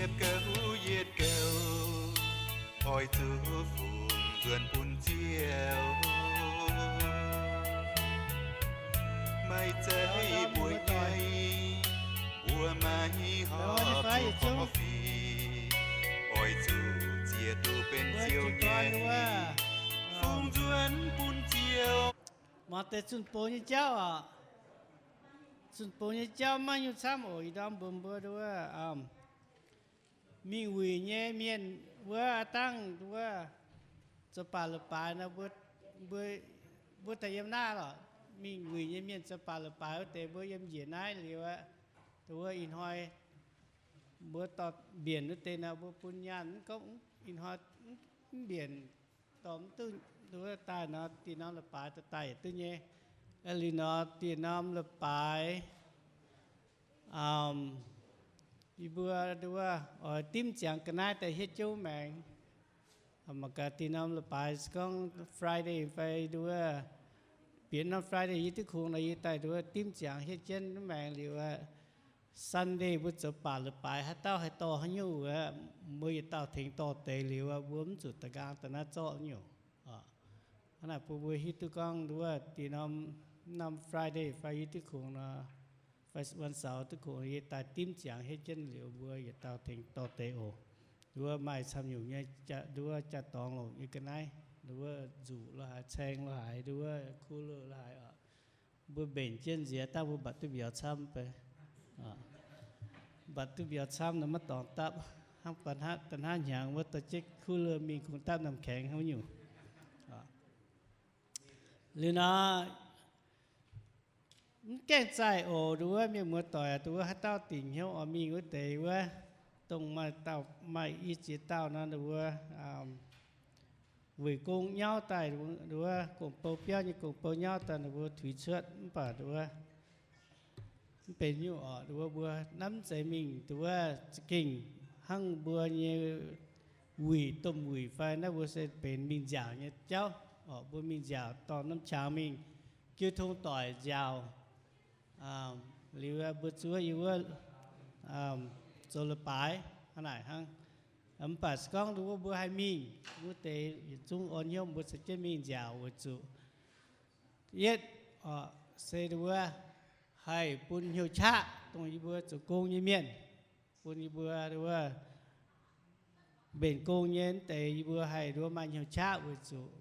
Yietc gouv yietc gouv, oix zuqc fungx nzuonx bun Ziouv. Maiv zeiz bueix nyei, mbuo maiv horpc zuqc korv-fiqv, oix zuqc ziex duqv benx Ziouv nyei, fungx nzuonx bun Ziouv. Mangc deix zunh bou nyei jauv oc. Zunh bou nyei jauv maiv nyungc camv oc. Ih ndorm mbuox mbuo nduov, mingh wuic nyei mienh wuov aav dangh nduov zoux baac la'baaix nor, mbuo, mbuo daaih yiem naaiv lorqc. Mingh wuic nyei mienh zoux baac la'baaix wuov deix mbuo yiem njiec naaiv liuz aqv. Nduov ih hnoi mbuo dorh mbienc wuov deix nor, mbuo bun nyaanh mv gorngv ih hnoi mv mbienc, dorh mv duqv nduov daaih nor, dieh norm la'baaix daaih daaih yietc duqv nyei. Liuz nor dieh norm la'baaix, yie mbuo nduov oix dimv ziangx ga'naaiv daaih hietv jouv maengx. Mangc gaax dieh norm la'baaix se gorngv Friday fai nduov, bieqc norm Friday yie duqv kungx nor, yie daaih nduov dimv ziangx hietv jienv maengx liuz aqv. Sunday mbuo zoux baac la'baaix haaix dauh haih dorh haaix nyungc wuov, mbuo yietc dauh tengx dorh deix liuz aqv, mbuo mv zuqc da'nqaang da'naaiv zorqv nyungc. Hnangv naaic bun mbuo hiuv duqv gorngv nduov dieh norm, norm Friday fai yie duqv kungx nor, fai วันเสาร์ duqv kungx, yie daaih dimv ziangx hietv jienv liuz mbuo yietc dauh tengx dorh deix oc. Nduov maaih camv nyungc nyei, nduov jaa-dorngx longc nyei ga'naaiv, nduov nzuqc lo haaix, caeng lo haaix, nduov cooler lo haaix oc. Mbuo mbenc jienv nziex dangh mbuo mbatc duqv mbiauz camv fai? Mbatc duqv mbiauz camv nor maiv dorngx dapv. Hnangv baac hnangv, da'hnangv hnyangx wuov dorh jienv cooler mingh kungx dapv น้ำแข็ง hnangv nyungc. Liuz nor, mv gaengh zaih oc, nduov mienh muoz doic, nduov haaix dauh dingc hnyouv oix mingh wuov deix wuov, dongh maaih dauh maaih i ziex dauh nor, nduov weic gong nyauv daaih, nduov gong-bou biauv nyei gong-bou nyauv daaih, nduov tuix cuotv mv baac nduov mv benx nyungc oc. Nduov mbuo naaiv mv zeiz mingh nduov za'gengh hnangv mbuo nyei wuic, domh wuic fai naaiv mbuo se benx mingh nziaauc nyei jauv oc. Mbuo mingh nziaauc dorh norm qangx mingh jiu tong doic nziaauc. Liuz mbuo zuov yie wuov zoux leiz-baaix hnangv naaic hnangv. Mv baac se gorngv nduov mbuo haih mingh, wuov deix yietc zungv orn hnyouv mbuo caux jienv mingh nziaauc weic zuqc yietv se nduov haih bun hnyouv qaqv dongh yie mbuo zoux gong nyei mienh, bun yie mbuo nduov mbenc gong nyei wuov deix yie mbuo haih nduov maaih hnyouv qaqv weic zuqc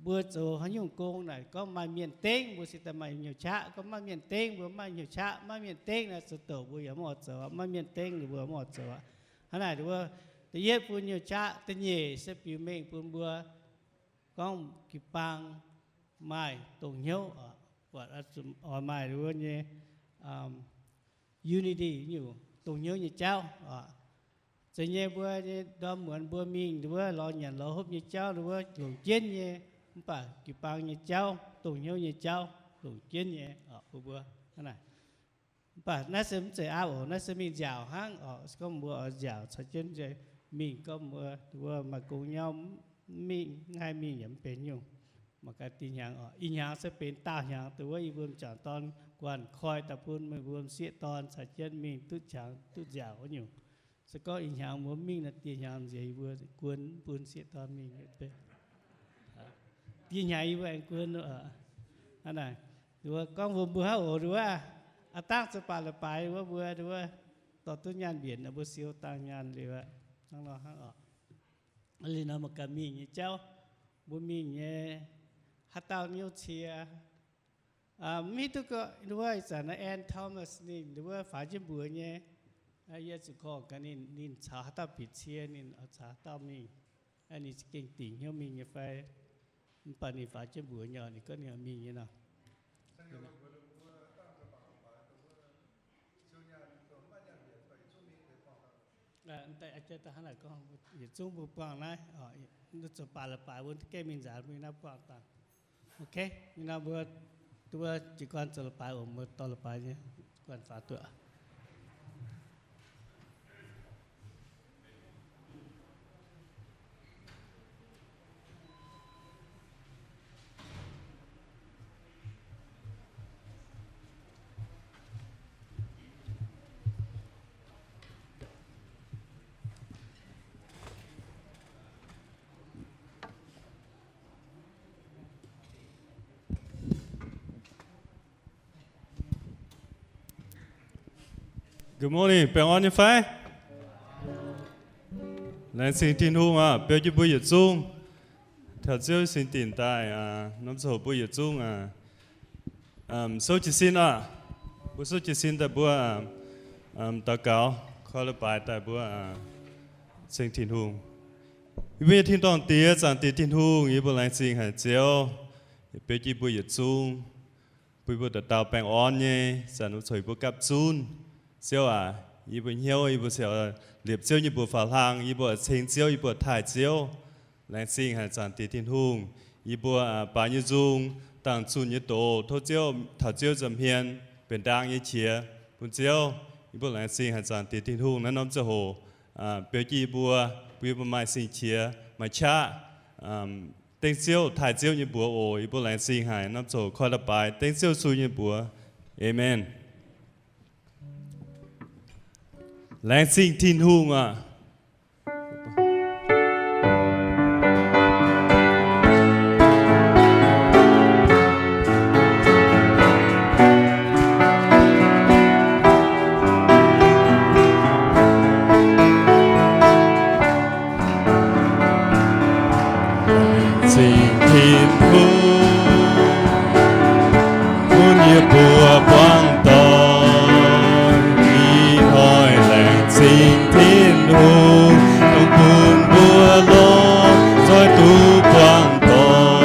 mbuo zoux haaix nyungc gong naaic gorngv maaih mienh dengv mbuo se daaih maaih hnyouv qaqv. Gorngv maiv maaih mienh dengv mbuo maiv maaih hnyouv qaqv. Maaih mienh dengv naaic zoux douc mbuo yaac mv oix zoux aqv. Maiv maaih mienh dengv liuz mbuo mv oix zoux aqv. Hnangv naaic nduov da'yietv bun hnyouv qaqv, da'nyeic se biux mengh bun mbuo gorngv jiu-baang maaih dongh hnyouv, buatc oix maaih nduov nyei unity nyungc dongh hnyouv nyei jauv. Zeiz nyei mbuo nyei ndorm muonz mbuo mingh nduov lorz nyanc lorz hopv nyei jauv nduov longc jienv nyei, mv baac jiu-baang nyei jauv, dongh hnyouv nyei jauv longc jienv nyei bun mbuo. Mv baac naaiv se mv zeiz aapv oc. Naaiv se mingh nziaauc hnangv oc. Se gorngv mbuo oix nziaauc caux jienv mingh gorngv mbuo nduov maaih gong nyauv, mv mingh, mv haih mingh yaac mv benx nyungc. Mangc gaax dih hnyangx oc. Ih hnyangx se benx daauh hnyangx dongh wuov yie mbuo m'jangc dorn guanh koi daaih bun meih mbuo m'sieqv dorn caux jienv mingh duqv qangx duqv nziaauc wuov nyungc. Se gorngv ih hnyangx mbuo mv mingh nor, diex hnyangx nziex yie mbuo guon mv bun sieqv dorn mingh. Diex hnyangx yie mbuo aengx guon. Hnangv naaic, nduov gorngv mbuo mbuo hnangv oc, nduov aav dangv zoux baac leiz-baaix wuov mbuo nduov dorh duqv nyaanh mbienc nor, mbuo siou dangh nyaanh liuz aqv. Hnangv nor hnangv oc. Liuz nor mangc gaax mingh nyei jauv, mbuo mingh nyei haaix dauh nyouv cie, mv hiuv duqv gorngv nduov ih zanc naaiv Ann Thomas ninh nduov faaux jienv mbuox nyei, yie zuqc korv gaax ninh, ninh caux haaix dauh bieqc cie, ninh caux haaix dauh mingh, ninh za'gengh dingc hnyouv mingh nyei fai? Mv baac ninh faaux jienv mbuox nyei, ninh gorngv ninh mingh nyei nor. Yietc zungv mbuo buangh naaiv, zoux baac leiz-baaix mbuo gaengh mingh nzaanx mbuo naaiv buangh daaih. Ok, ninh nor mbuo duqv jiez gorn zoux leiz-baaix oc, mbuo dorh leiz-baaix nyei guanh faaux duqv. Good morning, baengh orn nyei fai? Laengz zingh Tin-Hungh aac, beu jienv mbuo yietc zungv taux Ziouv singx dinc daaih, norm ziangh hoc mbuo yietc zungv souv jiez sin aac. Mbuo souv jiez sin daaih mbuo daux gaux, koi leiz-baaix daaih mbuo ceng Tin-Hungh. Yie mbuo nyei tin-dorngh Diex, Zaangc Diex Tin-Hungh, yie mbuo laengz zingh haic Ziouv, beu jienv mbuo yietc zungv, bun mbuo dauh dauh baengh orn nyei, zanc wuov coux yie mbuo gapv zunv. Ziouv aac, yie mbuo hnyouv yie mbuo se liepc Ziouv nyei mbuox faaux hlang, yie mbuo ceng Ziouv, yie mbuo taaih Ziouv. Laengz zingh haic Zaangc Diex Tin-Hungh, yie mbuo baaix nyei nzung, dangh zunh nyei doz, tov Ziouv taux Ziouv nza'hmien benx ndaang nyei qiex bun Ziouv. Yie mbuo laengz zingh haic Zaangc Diex Tin-Hungh, naaiv norm ziangh hoc beu jienv yie mbuo, bun yie mbuo maaih sing-qiex, maaih qaqv dengv Ziouv, taaih Ziouv nyei mbuox oc. Yie mbuo laengz zingh haic, norm ziangh hoc koi leiz-baaix dengv Ziouv Yesu nyei mbuox. Aamen. Laengz zingh Tin-Hungh aac. Zingh Tin-Hungh bun yie mbuo buangh doic, ih hnoi laengz zingh Tin-Hungh dongh bun mbuo longc nzoih duqv buangh doic.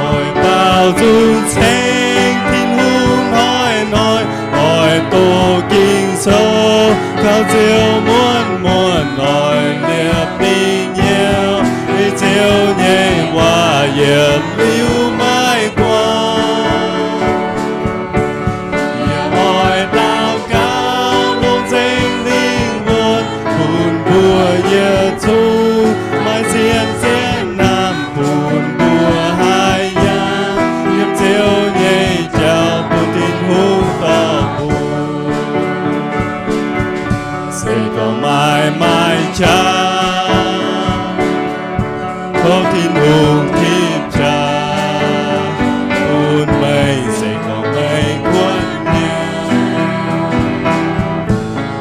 Oix baaux nzung ceng Tin-Hungh hnoi-hnoi, oix doqc Ging-Sou kaux Ziouv muonc-muonc, oix liepc mingh hnyouv ei Ziouv nyei waac yietc liuz maiv guangc. Yie oix daux gaux longc Singx Lingh wuonv bun mbuo yietc zungv maaih sienx sienx naamh bun mbuo haih yangh yiem Ziouv nyei jauv bun Tin-Hungh dorh mbuo. Se gorngv maaih maaih qaqv, tov Tin-Hungh tipv qaqv bun meih, se gorngv meih kuonx hnyouv,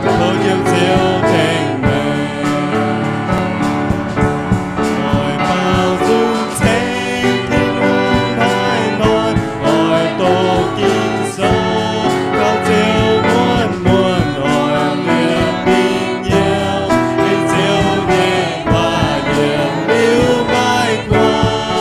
tov Ziouv, Ziouv tengx meih. Oix baaux nzung ceng Tin-Hungh hnoi-hnoi, oix doqc Ging-Sou kaux Ziouv muonc-muonc, oix liepc mingh hnyouv ei Ziouv nyei waac yietc liuz maiv guangc.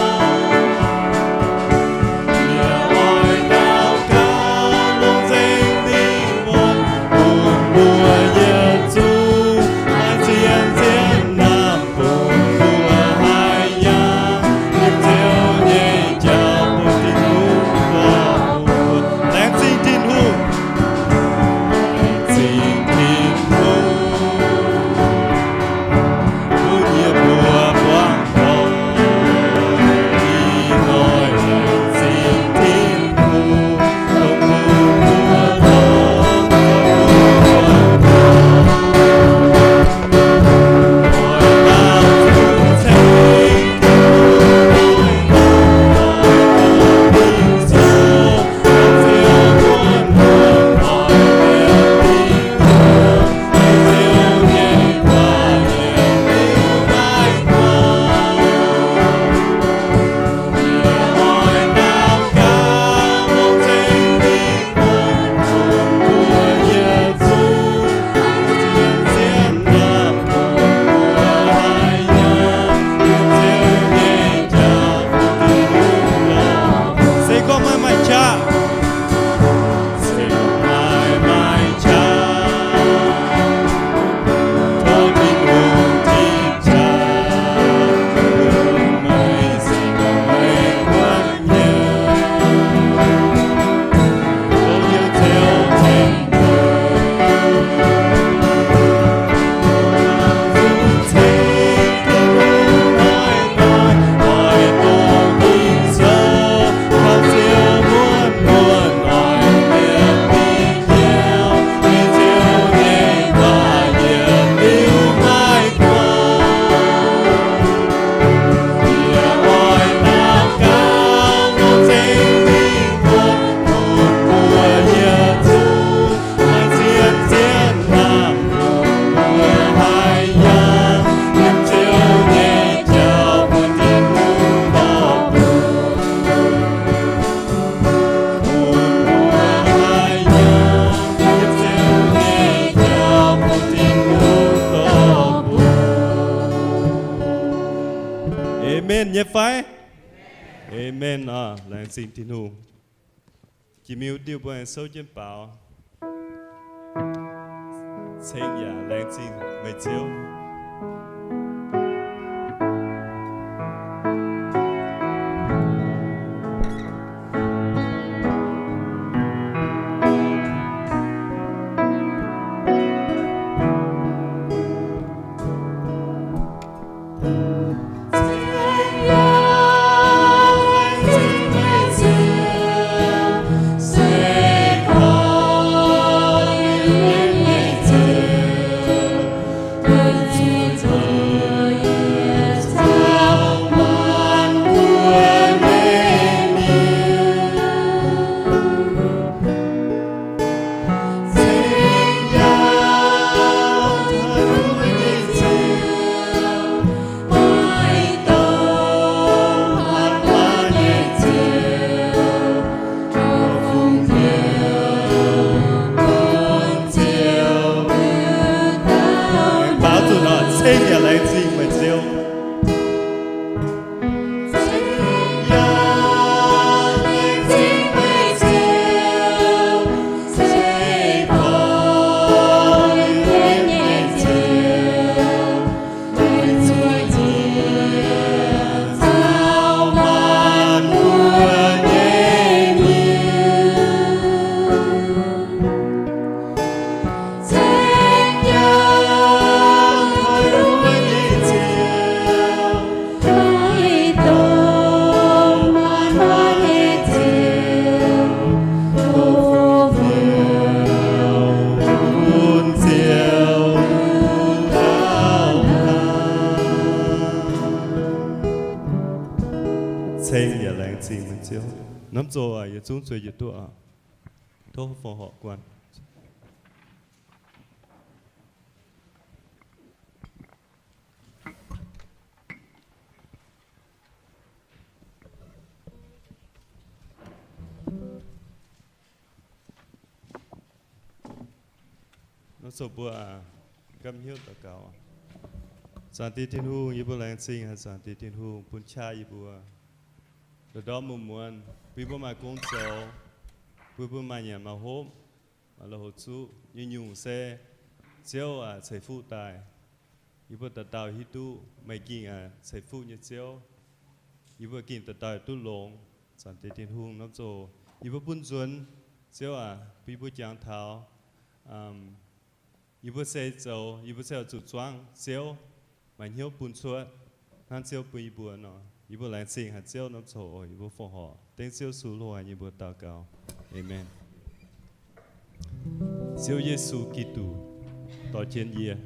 nyei fai? Amen oc. Laengz zingh Tin-Hungh. Jiex mingh wuov diuh mbuo aengx souv jienv baaux. Ceng yaac laengz zingh meih Ziouv. Baaux zuqc nor, ceng yaac laengz zingh meih Ziouv. Ceng yaac laengz zingh meih Ziouv. Norm zoh aac, yietc zungv zueiz yietc duqv oc. Tov fongc horc guanh. Nor zoux mbuo aac, gamh hnyouv daux gaux. Zaangc Diex Tin-Hungh, yie mbuo laengz zingh haic Zaangc Diex Tin-Hungh bun qaqv yie mbuo ndorm-ndorm muonz-muonz bun yie mbuo maaih gong zoux, bun yie mbuo maaih nyanc maaih hopv, maaih lui-houx zuqv nyei nyungc se Ziouv aac ceix fuqv daaih. Yie mbuo dauh dauh hiuv duqv meih gengh aac ceix fuqv nyei Ziouv. Yie mbuo gengh dauh dauh duqv longx. Zaangc Diex Tin-Hungh, norm zoh yie mbuo bun nzuonx, Ziouv aac, bun yie mbuo jangx taux yie mbuo se zoux, yie mbuo se oix zuqc zuangv Ziouv, maaih hnyouv bun cuotv hnangv Ziouv bun yie mbuo nor. Yie mbuo laengz zingh haic Ziouv, norm zoh yie mbuo fongc horc dengv Ziouv Yesu loz-haaix nyei mbuox daux gaux. Aamen. Ziouv Yesu Giduc, dorh jienv yie.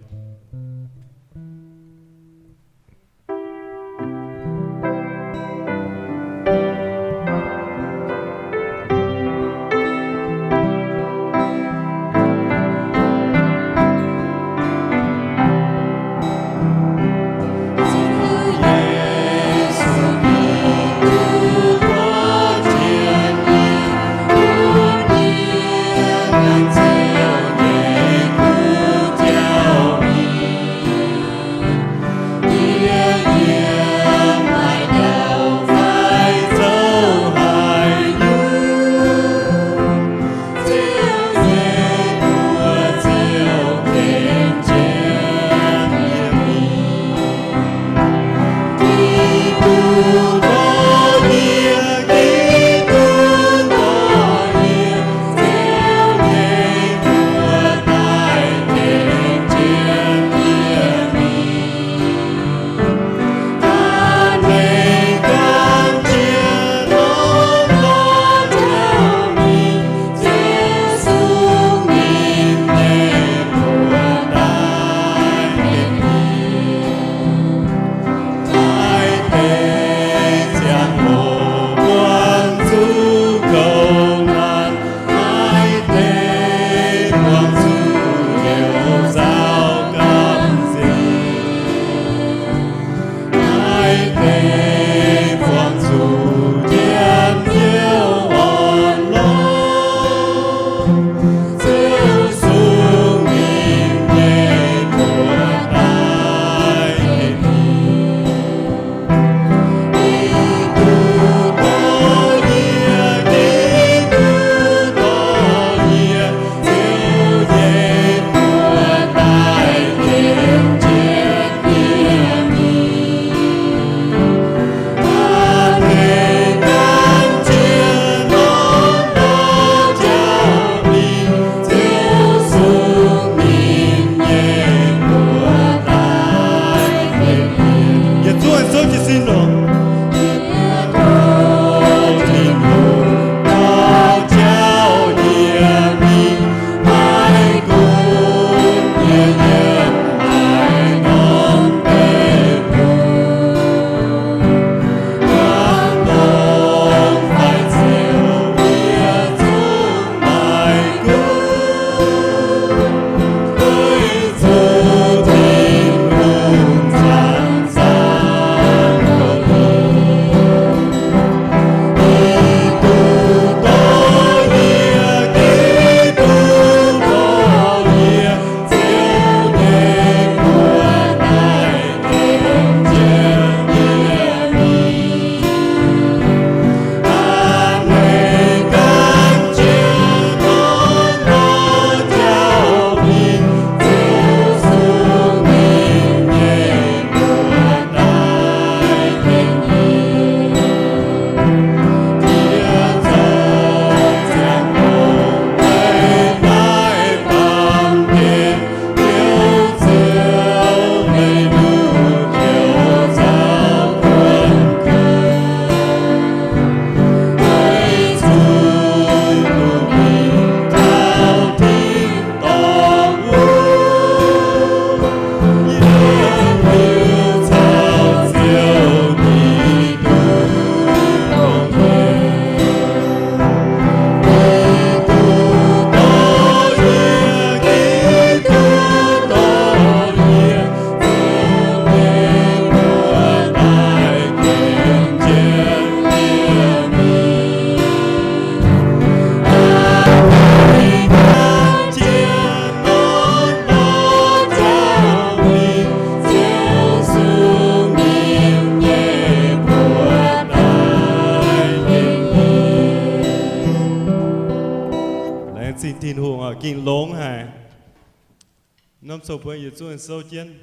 Tov bun yietc zungv souv jienv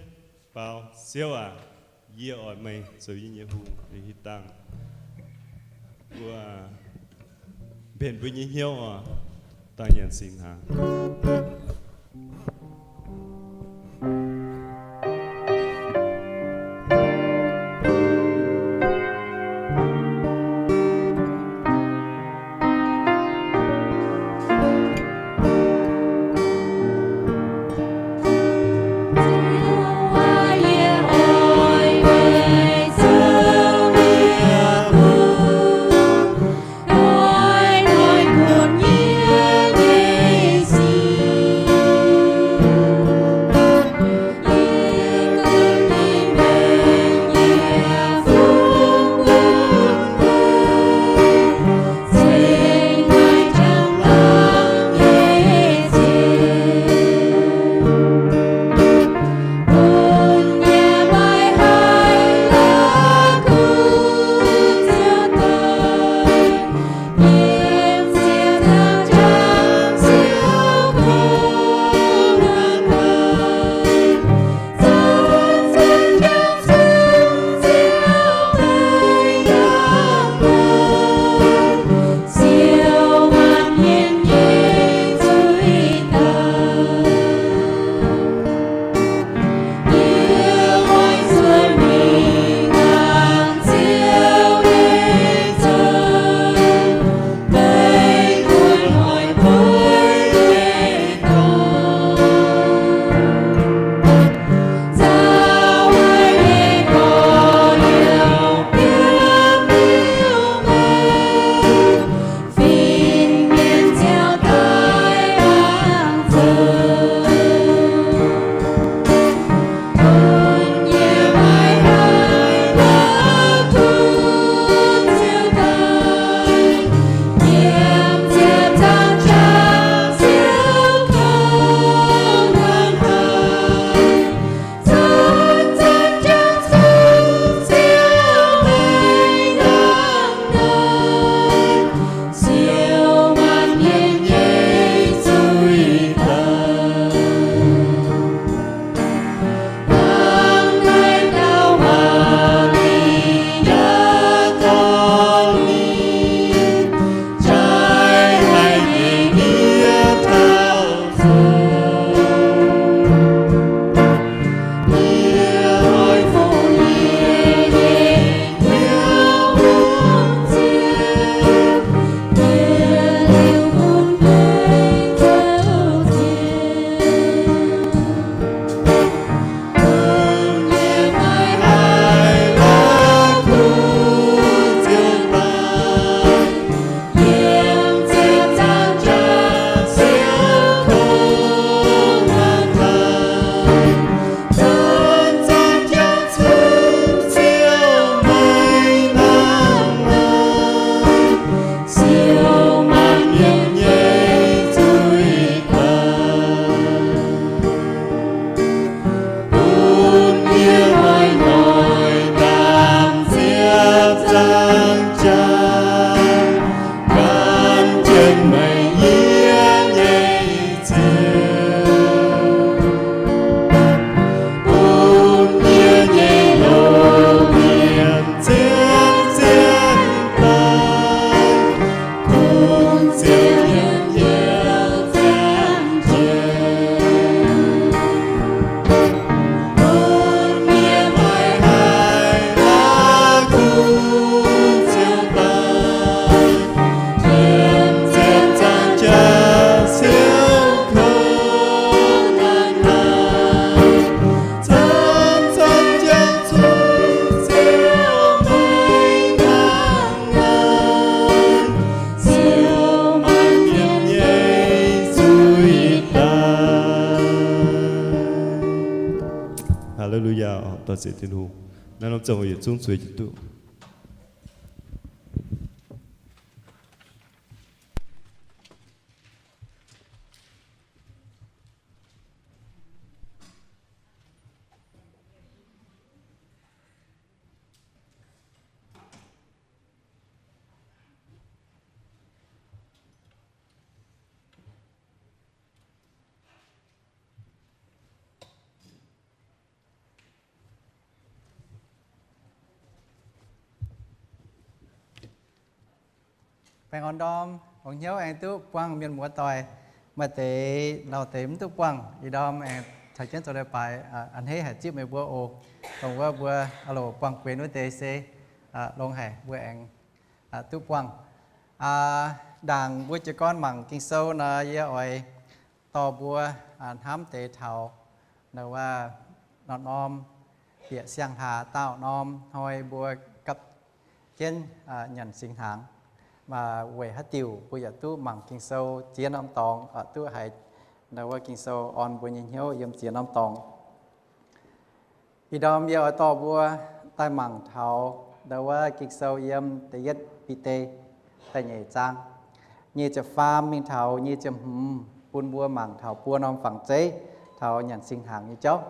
faaux. Ziouv aac, yie oix meih zoux yie nyei hungh. Liuz hitv dangh mbuo mbenc mbuo nyei hnyouv oc. Dangh nyanc singx hnaangx. Haa^le^lu^yaa, dorh ziec Tin-Hungh. Naaiv norm ziangh hoc yietc zungv zueiz jienv duqv. Baengh orn ndorm, longx hnyouv aengx duqv buangh mienh muoz doic. Maaih deix lauh deix mv duqv buangh, ih ndorm aengx caux jienv zoux leiz-baaix, a'hneiv haic zipv meih mbuo oc. Dongh wuov mbuo loc buangh guenx wuov deix se longx haic, mbuo aengx duqv buangh. Ndaangc mbuo jiez gorn mangc Ging-Sou nor, yie oix dorh mbuo hnamv deix taux norm-norm bieqc siang-hlaax daauh norm hnoi mbuo gapv jienv nyanc singx hnaangx. Weic haaix diuc mbuo yaac duqv mangc Ging-Sou ziex norm dorngx, duqv haiz wuov Ging-Sou orn mbuo nyei hnyouv yiem ziex norm dorngx. Ih ndorm yie oix dorh mbuo daaih mangc taux ndau wuov Ging-Sou yiem da'yietv Bide da'nyeic zaang, nyic ziepc faam mingh taux nyic ziepc hmz, bun mbuo mangc taux buo norm fangx zeiv taux nyanc singx hnaangx nyei jauv.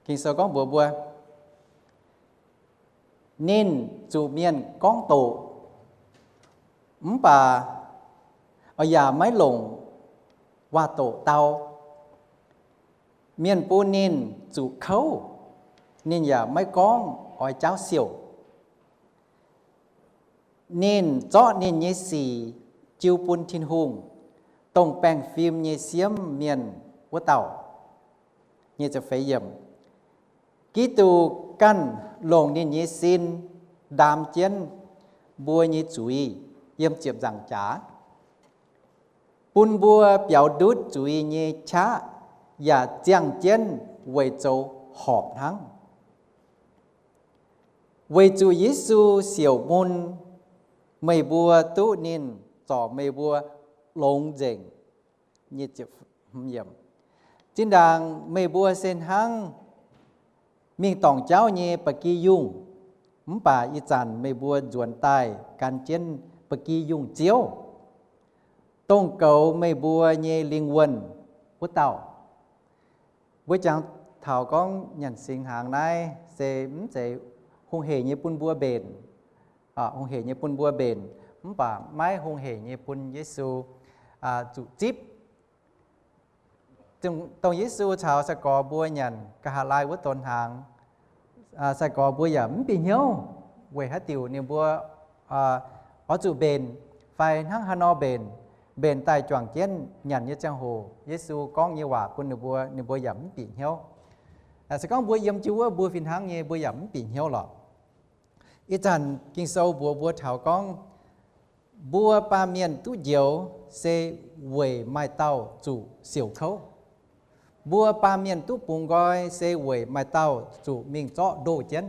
Ging-Sou gorngv mbuox mbuo, ninh zuqc mienh gorngv doqc, mv baac yaac maiv longc waac-doqc dau. Mienh bun ninh zuqc kouv, ninh yaac maiv gorngv oix jaauv siouc. Ninh zorqv ninh nyei sic jiu bun Tin-Hungh, dongh baengh fim nyei siemv mienh wuov dauh. Giduc ganh longc ninh nyei sin ndaam jienv mbuo nyei zuiz yiem ziepc nzaangc jaax, bun mbuo biaux ndutv zuiz nyei qaqv yaac ziangh jienv weic zoux horpc hnangv. Weic zuqc Yesu siouc mun, meih mbuo duqv ninh zorc meih mbuo longx nzengc. Zinh ndaangc meih mbuo se hnangv mingh dorngc jauv nyei ba'gi yungh, mv baac ih zanc meih mbuo nzuonx daaih gan jienv ba'gi yungh Ziouv, dongh goux meih mbuo nyei lingh wuonh wuov dauh. Mbuo jangx taux gorngv nyanc singx hnaangx naaiv se mv zeiz hungh hec nyei bun mbuo mbenc, hungh hec nyei bun mbuo mbenc, mv baac maiv hungh hec nyei bun Yesu zuqc zipv. Dongh Yesu caux sai-gorx mbuo nyanc ga'haav laai wuov donx hnaangx, sai-gorx mbuo yaac mv bieqc hnyouv weic haaix diuc ninh mbuo oix zuqc mbenc fai hnangv haaix nor mbenc. Mbenc daaih juangc jienv nyanc nyei ziangh hoc Yesu gorngv nyei waac bun ninh mbuo, ninh mbuo yaac mv bieqc hnyouv. Se gorngv mbuo yiem jiu wuov mbuo fih hnangv nyei mbuo yaac mv bieqc hnyouv lorqc. Ih zanc Ging-Sou mbuox mbuo taux gorngv mbuo baamh mienh duqv njoux se weic maaih dauh zuqc siouc kouv. Mbuo baamh mienh duqv bungx nqoi se weic maaih dauh zuqc mingh zorqv ndoh jienv.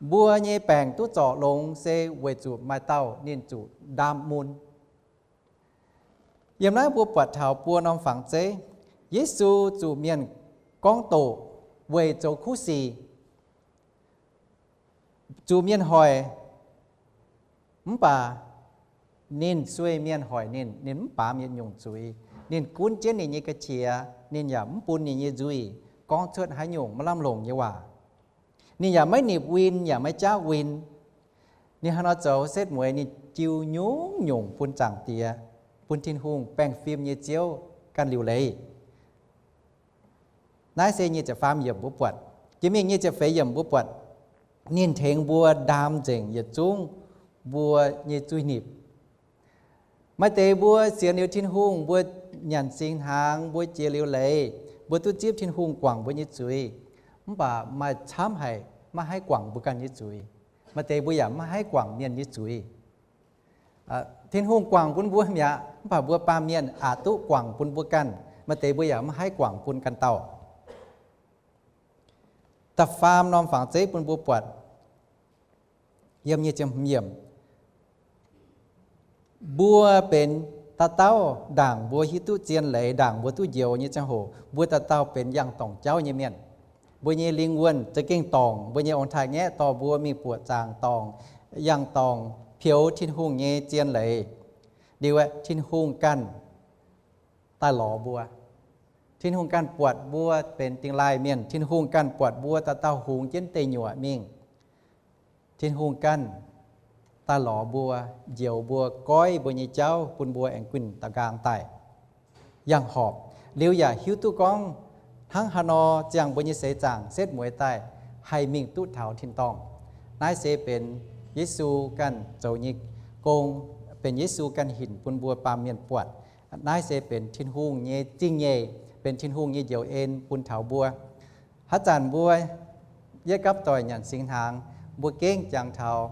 Mbuo nyei baengc duqv zorc longx se weic zuqc maaih dauh ninh zuqc ndaam mun. Yiem naaiv mbuo buatc taux buo norm fangx zeiv. Yesu zuqc mienh gorngv doqc weic zoux kuv sic, zuqc mienh hoic, mv baac ninh sueih mienh hoic ninh, ninh mv baamz yietc nyungc zuiz. Ninh gunv jienv ninh nyei ga'qiex, ninh yaac mv bun ninh nyei nzuih gorngv cuotv haaix nyungc maiv lamh longc nyei waac. Ninh yaac maiv nipc win yaac maiv jaav win. Ninh hnangv nor zoux setv mueiz ninh jiu nyungc-nyungc bun Zaangc Diex, bun Tin-Hungh baengh fim nyei Ziouv ganh liuc leiz. Naaiv se nyic ziepc faam yiemc mbuo buatc. Jiex mingh nyic ziepc feix yiemc mbuo buatc, ninh tengx mbuo ndaam nzengc yietc zungv mbuo nyei zuiz-nipc. Maaih deix mbuo sienx liuz Tin-Hungh, mbuo nyanc singx hnaangx, mbuo jiex liuz leiz, mbuo duqv zipv Tin-Hungh guangc mbuo nyei zuiz, mv baac maaih camv haic maiv haih guangc mbuo ganh nyei zuiz. Maaih deix mbuo yaac maiv haih guangc mienh nyei zuiz. Tin-Hungh guangc bun mbuo mi'aqv, mv baac mbuo baamh mienh aqc duqv guangc bun mbuo ganh. Maaih deix mbuo yaac maiv haih guangc bun ganh dauh. Da'faam norm fangx zeiv bun mbuo buatc, yiem nyic ziepc hmz yiemc, mbuo benx dauh dauh ndaangc mbuo hiuv duqv zien leiz, ndaangc mbuo duqv njoux nyei ziangh hoc, mbuo dauh dauh benx yangh dorngc jauv nyei mienh. Mbuo nyei lingh wuonh za'gengh dorngc, mbuo nyei ong-taaix-ngaeqv dorh mbuo mingh buoqc zaangc dorngc, yangh dorngc peux Tin-Hungh nyei zien leiz. Liuz aeqv, Tin-Hungh ganh daaih lorz mbuo. Tin-Hungh ganh buatc mbuo benx dingh laaih mienh. Tin-Hungh ganh buatc mbuo dauh dauh hungx jienv deic nyuoqc mingh. Tin-Hungh ganh daaih lorz mbuo, njoux mbuo, goiv mbuo nyei jauv bun mbuo aengx guinh da'nqaang daaih, yangh horpc. Liuz yaac hiuv duqv gorngv hnangv haaix nor ziangh mbuo nyei seix zaangc setv mueiz daaih haih mingh duqv taux tin-dorngh. Naaiv se benx Yesu ganh zoux nyei gong, benx Yesu ganh hinc bun mbuo baamh mienh buatc. Naaiv se benx Tin-Hungh nyei zingh nyeic, benx Tin-Hungh nyei njoux en bun taux mbuo. Haaix zanc mbuo yie gapv doic nyanc singx hnaangx, mbuo gengh jangx taux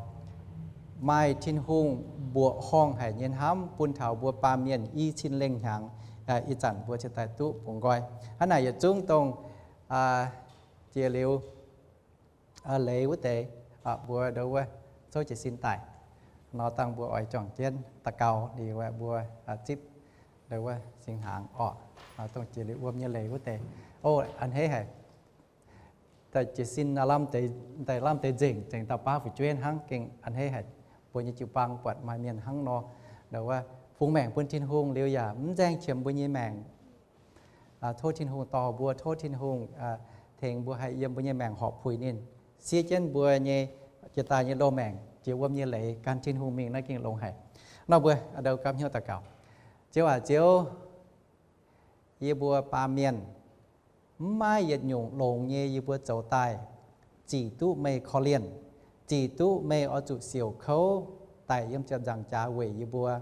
maaih Tin-Hungh mbuoqc horngh haic nyei hnamv bun taux mbuo baamh mienh i cin lengh hnyangx. Ih zanc mbuo cingx daaih duqv bungx nqoi. Hnangv naaic yietc zungv dongh jiex liuz leiz wuov deix, mbuo ndo wuov cov jiez sin daic nor, dangh mbuo oix juangc jienv daux gaux liuz mbuo zipv ndo wuov singx hnaangx orqc. Dongh jiex liuz wuom nyei leiz wuov deix, o, a'hneiv haic. Daaih jiez sin lamh deix, daaih lamh deix nzengc, zengc dauh baav fu'jueiv hnangv, gengh a'hneiv haic. Mbuo nyei jiu-baang buatc maaih mienh hnangv nor, ndo wuov fungx maengc bun Tin-Hungh liuz yaac mv nzaeng qiemx mbuo nyei maengc. Tov Tin-Hungh dorh mbuo, tov Tin-Hungh tengx mbuo haih yiem mbuo nyei maengc horpc puix ninh, siev jienv mbuo nyei jiex daaih nyei loz-maengc jiex wuom nyei leiz gan Tin-Hungh mingh naaiv gengh longx haic. Nor mbuo ndo gapv hnyouv daux gaux. Ziouv aac, Ziouv, yie mbuo baamh mienh mv maaih yietc nyungc longx nyei yie mbuo zoux daaih zic duqv meih korv-lienh, zic duqv meih oix zuqc siouc kouv daic yiem ziepc nzaangc jaax weic yie mbuo.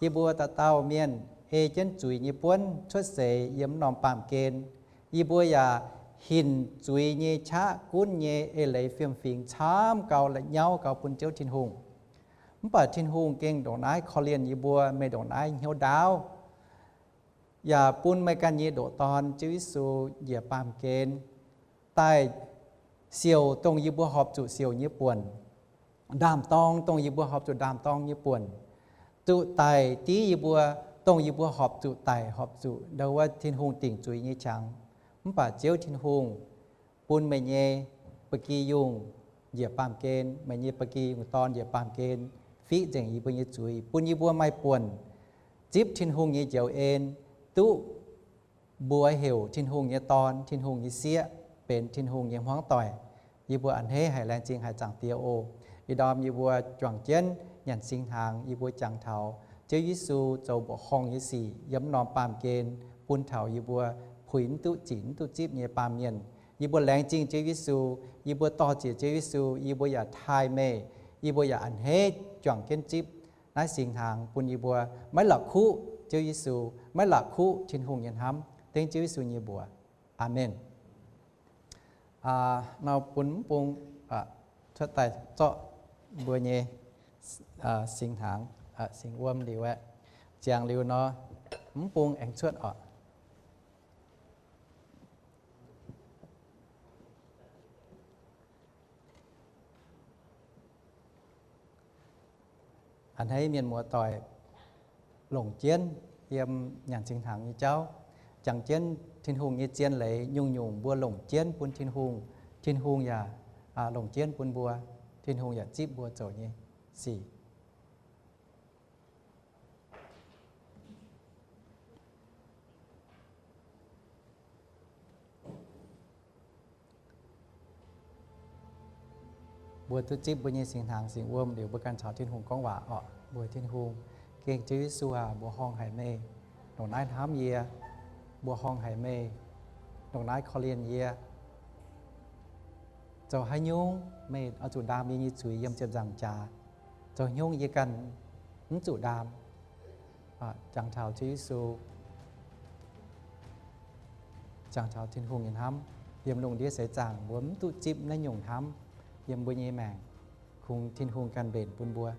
Yie mbuo dauh dauh mienh ei jienv zuiz nyei buonv cuotv seix yiem norm baamh gen. Yie mbuo yaac hinc zuiz nyei qaqv gunv nyei eix leiz fiem-fingx camv gau, la'nyauv gau bun Ziouv Tin-Hungh. Mv baac Tin-Hungh gengh ndongc naaiv korv-lienh yie mbuo, meih ndongc naaiv hnyouv ndaauv, yaac bun meih ganh nyei ndoqc Dorn, Ziouv Yesu, njiec baamh gen daaih siouc dongh yie mbuo horpc zuqc siouc nyei buonc, ndaam-dorng dongh yie mbuo horpc zuqc ndaam-dorng nyei buonc, zuqc daic div yie mbuo dongh yie mbuo horpc zuqc daic, horpc zuqc ndo wuov Tin-Hungh dingc zuiz nyei qangx. Mv baac Ziouv Tin-Hungh bun meih nyei ba'gi yungh njiec baamh gen, meih nyei ba'gi yungh Dorn njiec baamh gen fiqv nzengc yie mbuo nyei zuiz, bun yie mbuo maaih buonc zipv Tin-Hungh nyei njoux en, duqv mbuox heuc Tin-Hungh nyei dorn, Tin-Hungh nyei sieqv, benx Tin-Hungh nyei hmuangv doic. Yie mbuo a'hneiv haic, laengz zingh haic Zaangc Diex oc. Ih ndorm yie mbuo juangc jienv nyanc singx hnaangx, yie mbuo jangx taux Ziouv Yesu zoux mbuoqc horngh nyei sic yiem norm baamh gen bun taux yie mbuo puix mv duqv zic mv duqv zipv nyei baamh mienh. Yie mbuo laengz zingh Ziouv Yesu, yie mbuo dor-ziec Ziouv Yesu, yie mbuo yaac taaih meih, yie mbuo yaac a'hneiv juangc jienv zipv naaiv singx hnaangx bun yie mbuo maiv la'kuqv Ziouv Yesu, maiv la'kuqv Tin-Hungh nyei hnamv. Dengv Ziouv Yesu nyei mbuox, Aamen. Nor bun mv bung cuotv daaih zorqv mbuo nyei singx hnaangx, singx wuom liuz aeqv, ziangx liuz nor, mv bung aengx cuotv oc. A'hneiv mienh muoz-doic longc jienv yiem nyanc singx hnaangx nyei jauv, jangx jienv Tin-Hungh nyei zien leiz nyungc-nyungc mbuo longc jienv bun Tin-Hungh, Tin-Hungh yaac longc jienv bun mbuo, Tin-Hungh yaac zipv mbuo zoux nyei sic. Mbuo duqv zipv mbuo nyei singx hnaangx singx wuom liuz, mbuo ganh caux Tin-Hungh gorngv waac oc. Mbuox Tin-Hungh, Gengh Ziouv Yesu aac, mbuoqc horngh haic meih ndongc naaiv hnamv yie, mbuoqc horngh haic meih ndongc naaiv korv-lienh yie. Zoux haaix nyungc meih oix zuqc ndaam yie nyei zuiz yiem ziepc nzaangc jaax? Zoux haaix nyungc yie ganh mv zuqc ndaam? Jangx taux Ziouv Yesu, jangx taux Tin-Hungh nyei hnamv. Yiem lungh ndiev seix zaangc mbuo mv duqv zipv naaiv nyungc hnamv yiem mbuo nyei maengc. Kungx Tin-Hungh ganh mbenc bun mbuo.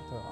Mbuo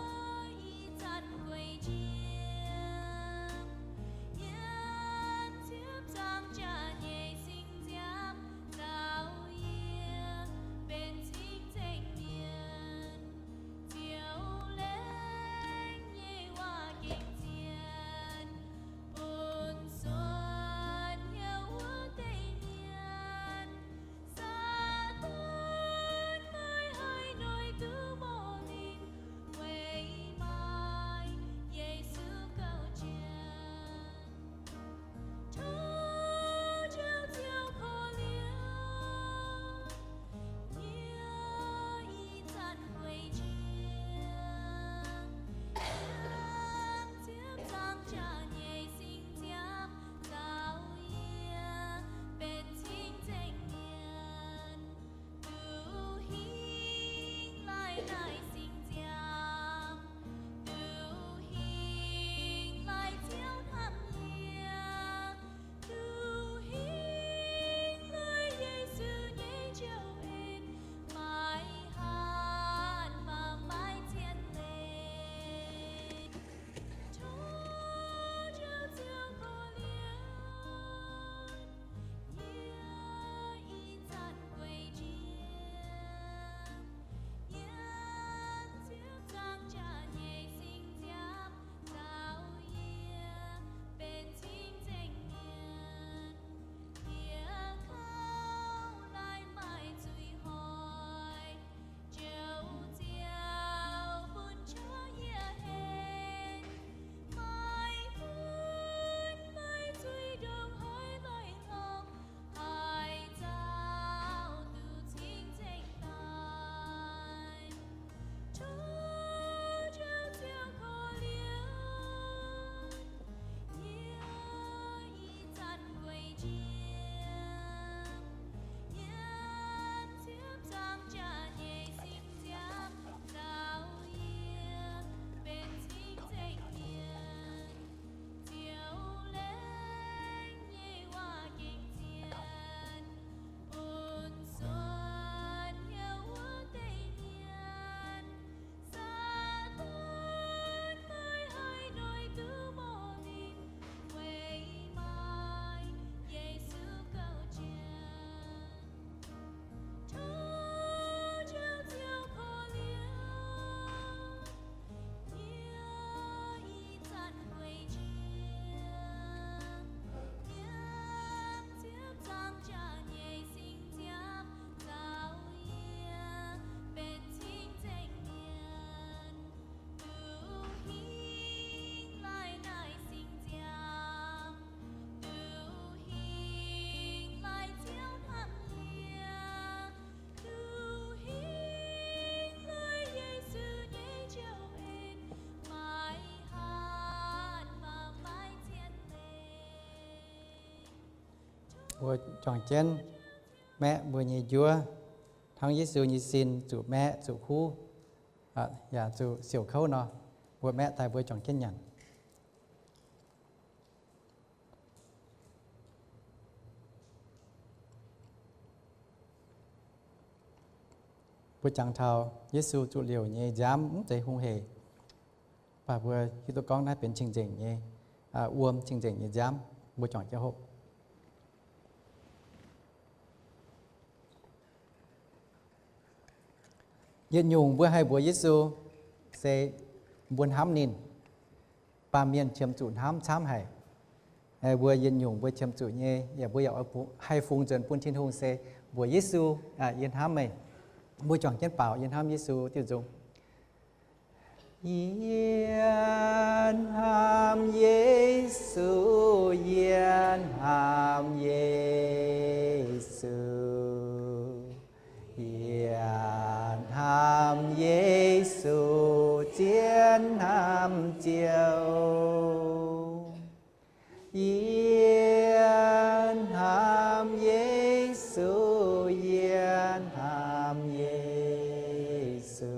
juangc jienv maeqv mbuo nyei njuov, hnangv Yesu nyei sin zuqc maeqv zuqc huv, yaac zuqc siouc kouv nor, mbuo maeqv daaih mbuo juangc jienv nyanc. Mbuo jangx taux Yesu zuqc liouc nyei nziaamv mv zeiz hungh hec, mv baac mbuo hiuv duqv gorngv naaiv benx cing-nzengc nyei, wuom cing-nzengc nyei nziaamv. Mbuo juangc jienv hopv. Yietc nyungc mbuo haih mbuox Yesu se mbuo hnamv ninh. Baamh mienh qiemx zuqc hnamv camv haic. Mbuo yietc nyungc mbuo qiemx zuqc nyei, yaac mbuo yaac haih fungx nzuonx bun Tin-Hungh se mbuox Yesu, Yie hnamv meih. Mbuo juangc jienv baaux, Yie hnamv Yesu diuh nzung. Yie hnamv Yesu, yie hnamv Yesu. Yie hnamv Yesu zien hnamv Ziouv. Yie hnamv Yesu, yie hnamv Yesu.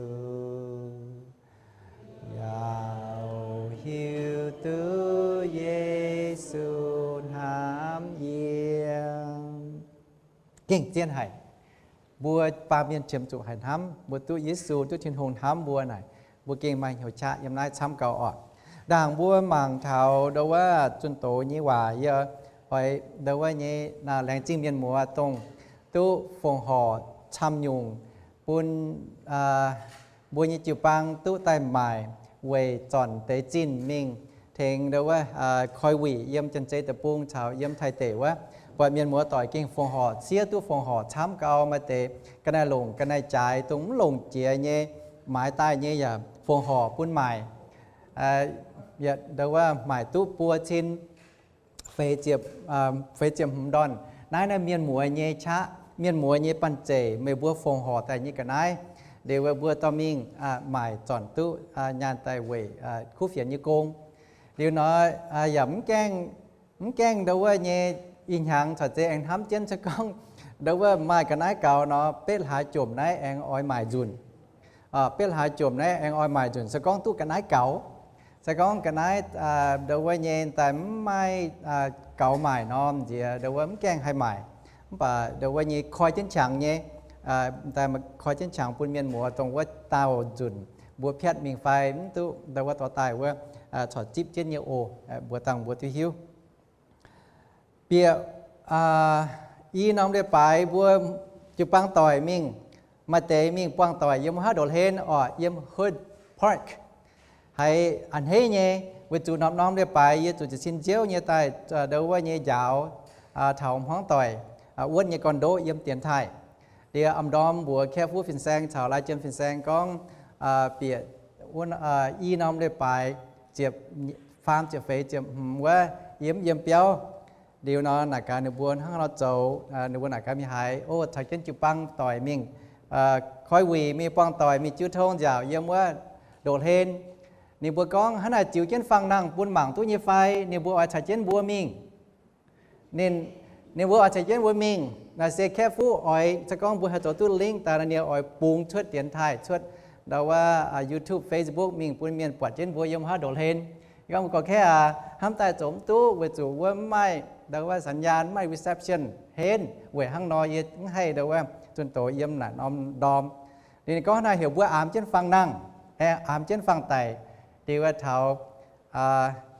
Yaac hiuv duqv Yesu hnamv yie. Gengh zien haic. Mbuo baamh mienh qiemx zuqc haih hnamv, mbuo duqv Yesu, duqv Tin-Hungh hnamv mbuo naaic, Mbuo gengh maaih hnyouv qaqv yiem naaiv camv gau oc. Ndaangc mbuo mangc taux ndo wuov zunh doz nyei waac, yie oix ndo wuov nyei laengz zingh mienh muoz dongh duqv fongc horc camv nyungc bun mbuo nyei jiu-baang duqv daaih maaic weic zornc deix zinh mingh tengx ndo wuov koi wuic yiem Janx-Zei Deic-Bung caux yiem Taiv deic wuov. Buatc mienh muoz doic gengh fongc horc, siev duqv fongc horc camv gau, maaih deix ga'naaiv longc ga'naaiv jaaix, dongh mv longc jiex nyei, maaiz daaih nyei yaac fongc horc bun maaic. Ndo wuov maaic duqv buo cin feix ziepc, feix ziepc hmz ndorn. Naaiv naaiv mienh muoz nyei qaqv, mienh muoz nyei banh zeic, meih mbuo fongc horc daaih nyei ga'naaiv. Liuz mbuo dorh mingh maaic zornc duqv nyaanh daaih weic kuv fienx nyei gong. Liuz nor yaac mv gaengh, mv gaengh ndo wuov nyei ih hnyangx caux zeiz aengx hnamv jienv se gorngv ndo wuov maaih ga'naaiv gaux nor, betv hlaax jomc naaiv aengx oix maaic nzunc. Betv hlaax jomc naaiv aengx oix maaic nzunc se gorngv duqv ga'naaiv gaux. Se gorngv ga'naaiv ndo wuov nyei daaih mv maaih gaux maaic nor, nziex ndo wuov mv gaengh haih maaic. Mv baac ndo wuov nyei koi jienv qangx nyei, daaih koi jienv qangx bun mienh muoz dongh wuov daauh nzunc mbuo piatv mingh fai mv duqv ndo wuov dorh daaih wuov, corc zipv jienv nyei oc. Mbuox dangh mbuo duqv hiuv. Bieqc i norm leiz-baaix mbuo jiu-baang doic mingh, maaih deix mingh buangh doic yiem wuov haav ndoqv hlen oc, yiem Hood Park. Haiz a'hneiv nyei, weic zuqc norm-norm leiz-baaix yie zuqc jiez sin nziouv nyei daaih ndo wuov nyei njaaux taux hmuangv doic wuonv nyei gorn-ndoqv yiem dienx taaih. Liuz am ndorm mbuox Kaeqv Fuqv fin-saeng caux Lai Jiem fin-saeng gorngv, bieqc i norm leiz-baaix ziepc faam ziepc feix ziepc hmz wuov, yie mv yiem biauv. Liuz nor naaic gaax ninh mbuo hnangv nor zoux, ninh mbuo naaic gaax mingh haaix, o, caux jienv jiu-baang doic mingh koi wuic, mingh buangh doic, mingh jiu tong nziaauc yiem wuov ndoqv hlen. Ninh mbuo gorngv hnangv naaic ziux jienv fangx nangh bun mangc duqv nyei fai, ninh mbuo oix caux jienv mbuo mingh. Ninh, ninh mbuo oix caux jienv mbuo mingh. Naaic se Kaeqv Fuqv oix, se gorngv mbuo haih zoux duqv link daaih nor, ninh oix bungx cuotv dienx taaih, cuotv ndo wuov YouTube, Facebook mingh bun mienh buatc jienv mbuo yiem haav ndoqv hlen. Gorngv mbuo gorx-kaeqv aac, hnamv daaih zoux mv duqv weic zuqc wuov mv maaih ndo wuov สัญญาณ, mv maaih reception henv. Weic hnangv nor yie mv haih ndo wuov zunh doz yiem naaic norm ndorm. Ninh gorngv naaic heuc mbuo aamx jienv fangx nangh, aengx aamx jienv fangx daic. Liuz wuov taux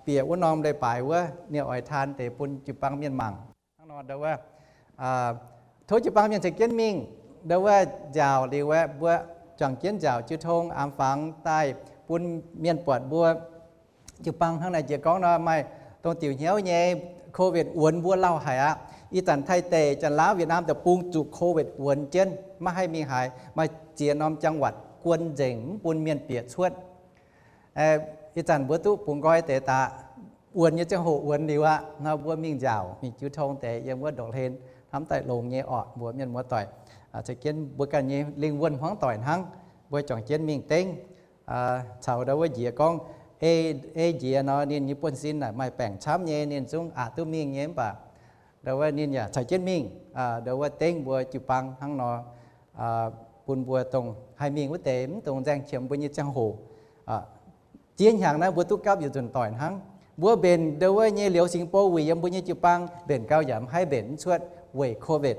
bieqc wuov norm leiz-baaix wuov, ninh oix taan deix bun jiu-baang mienh mangc. Hnangv nor ndo wuov, tov jiu-baang mienh caux jienv mingh ndo wuov nziaauc. Liuz wuov mbuo juangc jienv nziaauc jiu tong aamx fangx daaih bun mienh buatc mbuo jiu-baang hnangv naaic jiex gorngv nor, maaih dongh diuc hnyouv nyei COVID wuonx mbuo lauh haic aqv. Ih zanc Taiv deic, Janx-Laauv, Vietnam Deic-Bung zuqc COVID wuonx jienv, maiv haih mingh haaix, maaih ziex norm จังหวัด guon nzengc mv bun mienh bieqc cuotv. Ih zanc mbuo duqv bungx nqoi deix daaih, wuonx nyei ziangh hoc wuonx liuz aqv nor, mbuo mingh nziaauc, mingh jiu tong deix yiem wuov ndoqv hlen, hnamv daaih longx nyei orqc. Mbuo mienh muoz doic, caux jienv mbuo ganh nyei lingh wuonh hmuangv doic hnangv, mbuo juangc jienv mingh dengv. Caux ndo wuov njiec gorngv, ei njiec nor ninh nyei buonv-sin naaic maaih baengc camv nyei, ninh zungv aqc duqv mingh nyei. Mv baac ndo wuov ninh yaac caux jienv mingh, ndo wuov dengv mbuo jiu-baang hnangv nor, bun mbuo dongh haih mingh wuov deix mv dungx nzaeng qiemx mbuo nyei ziangh hoc. Ziex hnyangx naaiv mbuo duqv gapv yietc nzunc doic hnangv. Mbuo mbenc ndo wuov nyei liuz Singapore wuic yiem mbuo nyei jiu-baang mbenc gau yaac mv haih mbenc mv cuotv weic COVID.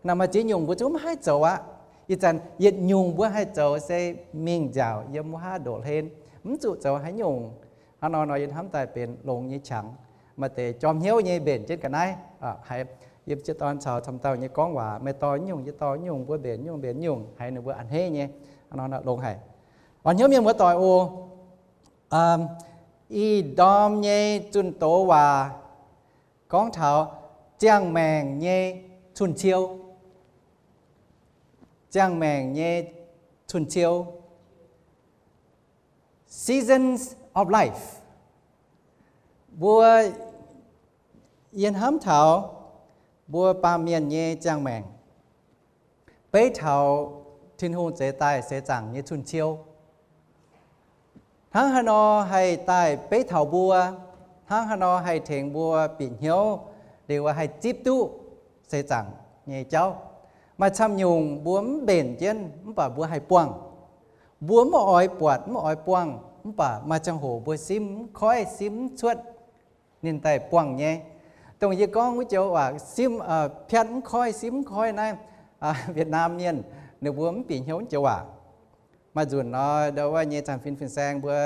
Naaic maaih ziex nyungc mbuo zungv mv haih zoux aqv. Ih zanc yietc nyungc mbuo haih zoux se mingh nziaauc yiem wuov haav ndoqv hlen, mv zuqc zoux haaix nyungc. Hnangv nor nor yie hnamv daaih benx longx nyei qangx. Maaih deix jorm hnyouv nyei mbenc jienv ga'naaiv, haiz yiem ziex dorn caux camv dauh nyei gorngv waac, meih dorh nyungc, yie dorh nyungc, mbuo mbenc nyungc mbenc nyungc, haiz ninh mbuo a'hneiv nyei. Hnangv nor longx haic. Orn hnyouv mienh muoz doic oc. Ih ndorm nyei zunh doz waac gorngv taux ziangh maengc nyei cun-ciou. Ziangh maengc nyei cun-ciou, seasons of life. Mbuo, yie hnamv taux mbuo baamh mienh nyei ziangh maengc, beiv taux Tin-Hungh zeix daaih seix zaangc nyei cun-ciou. Hnangv haaix nor haih daaih beiv taux mbuo? Hnangv haaix nor haih tengx mbuo bieqc hnyouv, liuz haih zipv duqv seix zaangc nyei jauv? Maaih camv nyungc mbuo mv mbenc jienv mv baac mbuo haih buangh. Mbuo mv oix buatc, mv oix buangh, mv baac maaih ziangh hoc mbuo simv mv koiv, simv mv cuotv ninh daaih buangh nyei. Dongh yie gorngv wuov joux waac simv, piatv mv koiv, simv mv koiv naaiv, Vietnam mienh ninh mbuo mv bieqc hnyouv wuov joux waac. Nzunc nor, ndo wuov nyei zanc-fin fin-saeng mbuo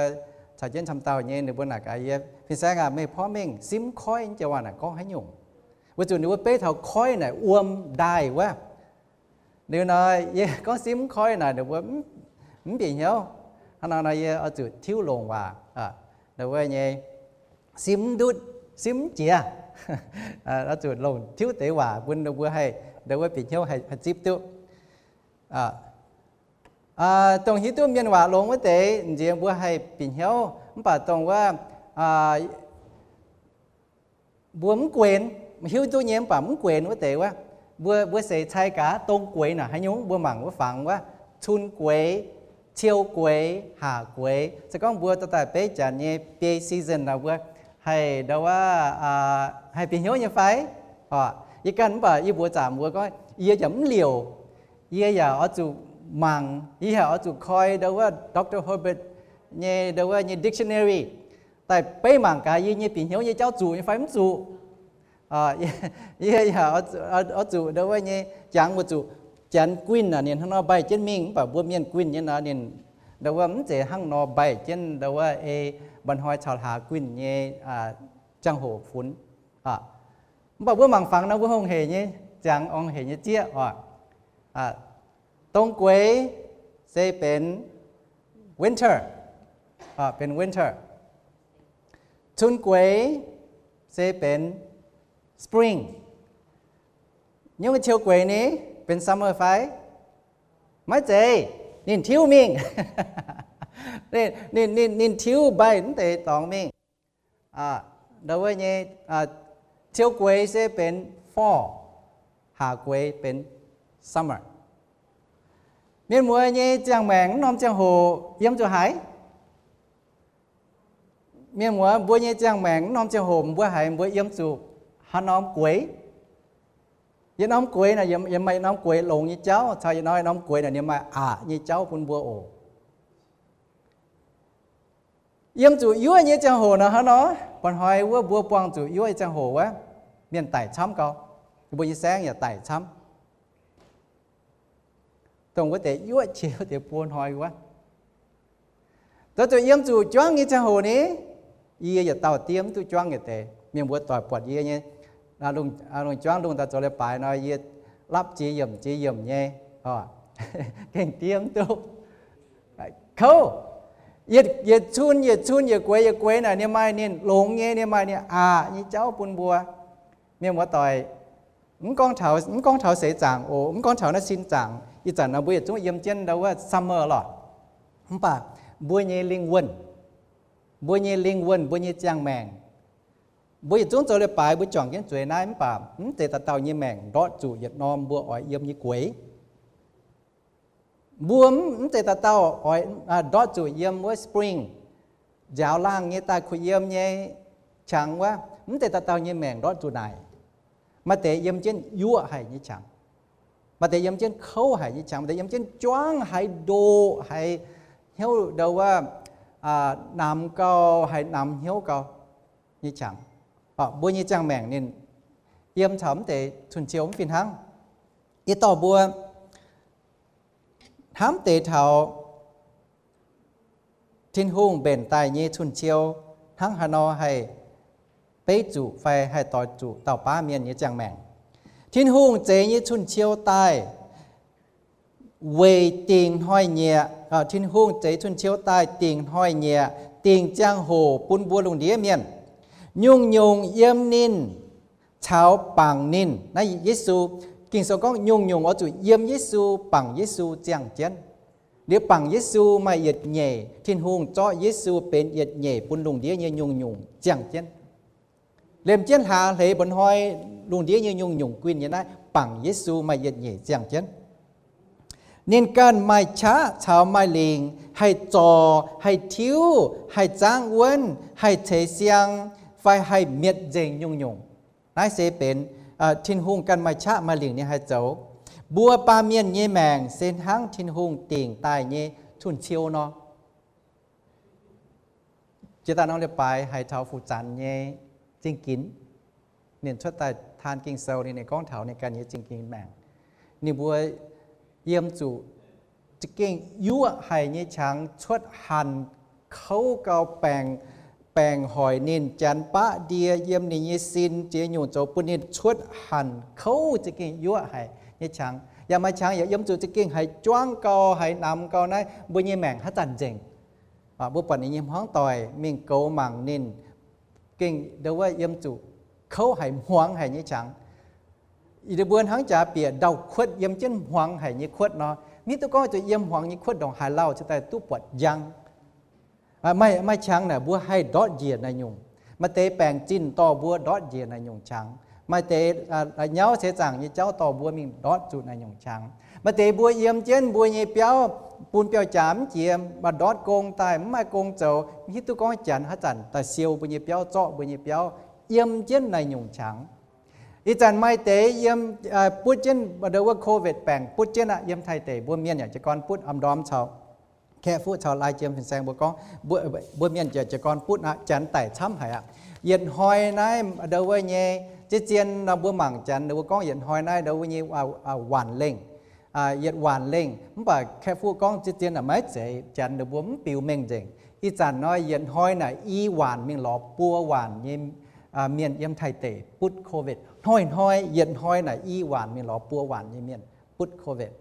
caux jienv camv dauh nyei, ninh mbuo naaic gaax yie, Fin-saeng aac, meih porv mengh simv koiv nyei jauv waac naaic gorngv haaix nyungc? Weic zuqc ninh mbuo beiv taux koiv naaic wuom ndaaih wuov. Liuz nor, yie gorngv simv koiv naaic ninh mbuo mv bieqc hnyouv. Hnangv nor nor yie oix zuqc tiuv longc waac, ndo wuov nyei simv mv ndutv, simv mv jiex. Oix zuqc longc tiuv deix waac bun ninh mbuo haih, ndo wuov bieqc hnyouv haih zipv duqv. Dongh hiuv duqv mienh waac longx wuov deix nziex mbuo haih bieqc hnyouv, mv baac dongh wuov mbuo mv guenx, hiuv duqv nyei mv baac mv guenx wuov deix wuov, mbuo, mbuo seix cai gaax dongh gueix naaic haaix nyungc mbuo mangc wuov fangx wuov, cun gueix, ciou gueix, haac gueix. Se gorngv mbuo dorh daaih beiv janx nyei biei season nor mbuo haih ndo wuov, haih bieqc hnyouv nyei fai? Yie ganh mv baac yie mbuox zaangc mbuo gorngv yie yaac mv liouc. Yie yaac oix zuqc mangc, yie yaac oix zuqc koi ndo wuov Doctor Herbert nyei ndo wuov nyei dictionary daaih beiv mangc gaax yie nyei bieqc hnyouv nyei jauv zuqc nyei fai mv zuqc. Yie yaac oix zuqc ndo wuov nyei jangx weic zuqc janx guinh naaic ninh hnangv nor mbaih jienv mingh, mv baac mbuo mienh guinh nyei nor ninh ndo wuov mv zeiz hnangv nor mbaih jienv ndo wuov ei mba'hnoi caux hlaax guinh nyei ziangh hoc funx. Mv baac mbuo mangc fangx nor mbuo hungh heic nyei ziangx, hungh heic nyei zieqv oc. Dongh gueix se benx winter, benx winter. Cun gueix se benx spring. Nyungc ciou gueix ni benx summer fai? Maiv zeiz. Ninh tiuv mingh. Ninh, ninh, ninh tiuv mbaih mv deix dorngx mingh. Ndo wuov nyei, ciou gueix se benx fall, haac gueix benx summer. Mienh muoz nyei ziangh maengc mv norm ziangh hoc yiem zuqc haaix? Mienh muoz, mbuo nyei ziangh maengc mv norm ziangh hoc mbuo haiz mbuo yiem zuqc haaix norm gueix? Yietc norm gueix naaic, yietc maaih yietc norm gueix longx nyei jauv, caux yietc norm, yietc norm gueix naaic ninh maaih aqc nyei jauv bun mbuo oc. Yiem zuqc yuoqv nyei ziangh hoc nor hnangv nor, mba'hnoi wuov mbuo buangh zuqc yuoqv nyei ziangh hoc wuov, mienh daic camv gau, mbuo nyei saengv yaac daic camv. Dongh wuov deix yuoqv qiex wuov deix buo hnoi wuov. Zoux zuqc yiem zuqc juangv nyei ziangh hoc ni, yie yietc dauh diev mv duqv juangv yietc deix. Mienh mbuo doic buatc yie nyei lungh juangv lungh daaih zoux leiz-baaix nor, yie lapv jiex yiemc jiex yiemc nyei, gengh diev mv duqv. Kouv, yietc cun yietc cun, yietc gueix yietc gueix naaic ninh maaih ninh longx nyei, ninh maaih ninh aqc nyei jauv bun mbuo. Mienh muoz-doic, mv gorngv taux, mv gorngv taux seix zaangc oc, mv gorngv taux naaiv sin zaangc, ih zanc nor mbuo yietc zungv yiem jienv ndo wuov summer lorqc. Mv baac mbuo nyei lingh wuonh, mbuo nyei lingh wuonh, mbuo nyei ziangh maengc, mbuo yietc zungv zoux leiz-baaix, mbuo juangc jienv zueiz naaiv, mv baac mv zeiz dauh dauh nyei maengc ndortv zuqc yietc norm mbuo oix yiem nyei gueix. Mbuo mv zeiz dauh dauh oix ndortv zuqc yiem wuov spring, nziaaux laangh nyei daaih kuh yiem nyei qangx wuov, mv zeiz dauh dauh nyei maengc ndortv zuqc naaic. Maaih deix yiem jienv yuoqv haic nyei qangx, maaih deix yiem jienv kouv haic nyei qangx, maaih deix yiem jienv juangv haiz ndoqc haiz hnyouv ndo wuov, namx gau, haiz namx hnyouv gau nyei qangx. Mbuo nyei ziangh maengc ninh yiem caux mv deix cun-ciou mv fih hnangv. Yie dorh mbuo hnamv deix taux Tin-Hungh mbenc daaih nyei cun-ciou hnangv haaix nor haih beiv zuqc fai haih doix zuqc dauh baav mienh nyei ziangh maengc. Tin-Hungh zeix nyei cun-ciou daaih weic dingc hnoi-nyieqc. Tin-Hungh zeix cun-ciou daaih dingc hnoi-nyieqc, dingc ziangh hoc bun mbuo lungh ndiev mienh. Nyungc-nyungc yiem ninh caux bangc ninh. Naaiv Yesu, Ging-Sou gorngv nyungc-nyungc oix zuqc yiem Yesu, bangc Yesu ziangh jienv. Liuz bangc Yesu maaih yietc nyeic, Tin-Hungh zorqv Yesu benx yietc nyeic bun lungh ndiev nyei nyungc-nyungc ziangh jienv. Liemh jienv hlaax hleix mba'hnoi lungh ndiev nyei nyungc-nyungc guinh nyei naaiv, bangc Yesu maaih yietc nyeic ziangh jienv. Ninh ganh maaih qaqv caux maaih lingc haih zorc, haih tiuv, haih zaangv wuonv, haih ceix siang, fai haih mietc nzengc nyungc-nyungc. Naaiv se benx Tin-Hungh ganh maaih qaqv maaih lingc ninh haih zoux. Mbuo baamh mienh nyei maengc se hnangv Tin-Hungh dingc daaih nyei cun-ciou nor. Jiex daaih norm leiz-baaix haiz taux Fu Zanx nyei zingh ginx. Ninh cuotv daaih taan Ging-Sou, ninh, ninh gorngv taux ninh ganh nyei zingh ginx maengc. Ninh mbuo yiem zuqc za'gengh yuoqv haic nyei qangx cuotv hanc kouv gau, baengc, baengc hoic ninh, janx baqv ndie yiem ninh nyei sin, ziex nyungc zoux bun ninh cuotv hanc kouv za'gengh yuoqv haic nyei qangx. Yaac maaih qangx yaac yiem zuqc za'gengh haiz juangv gau, haiz namx gau naaiv, mbuo nyei maengc haaix zanc nzengc? Mbuo buatc ninh nyei hmuangv doic mingh goux mangc ninh, gengh ndo wuov yiem zuqc kouv haic, hmuangx haic nyei qangx. Yie mbuo hnangv jaax bieqc ndau-kuotv yiem jienv hmuangx haic nyei kuotv nor, mv hiuv duqv gorngv zuqc yiem hmuangx nyei kuotv ndongc haaix lauh cingx daaih duqv buatc njang. Maaih, maaih qangx naaic mbuo haih ndortv njiec naaiv nyungc. Maaih deix baengc zinh dorh mbuo ndortv njiec naaiv nyungc qangx. Maaih deix la'nyauv seix zaangc nyei jauv dorh mbuo mingh ndortv zuqc naaiv nyungc qangx. Maaih deix mbuo yiem jienv mbuo nyei biauv, bun biauv-jaax mv jiex, mv baac ndortv gong daaih mv maaih gong zoux, mv hiuv duqv gorngv janx haaix zanc daaih siou mbuo nyei biauv, zorqv mbuo nyei biauv, yiem jienv naaiv nyungc qangx. Ih zanc maaih deix yiem, butv jienv ndo wuov COVID baengc butv jienv aqv. Yiem Taiv deic mbuo mienh yaac jiez gorn butv, am ndorm caux Kaeqv Fuqv caux Lai Jiem fin-saeng mbuo gorngv, mbuo mienh yaac jiez gorn butv aqv. Janx daic camv haic aqv. Yietc hnoi naaiv ndo wuov nyei, ziex zien nor mbuo mangc janx ninh mbuo gorngv yietc hnoi naaiv ndo wuov nyei waanc lengh, yietc waanc lengh. Mv baac Kaeqv Fuqv gorngv ziex zien naaic maiv zeiz, janx ninh mbuo mv biux mengh nzengc. Ih zanc nor yietc hnoi naaic i waanc mingh lorz buo waanc nyei mienh yiem Taiv deic butv COVID. Hnoi-hnoi yietc hnoi naaic i waanc mingh lorz buo waanc nyei mienh butv COVID.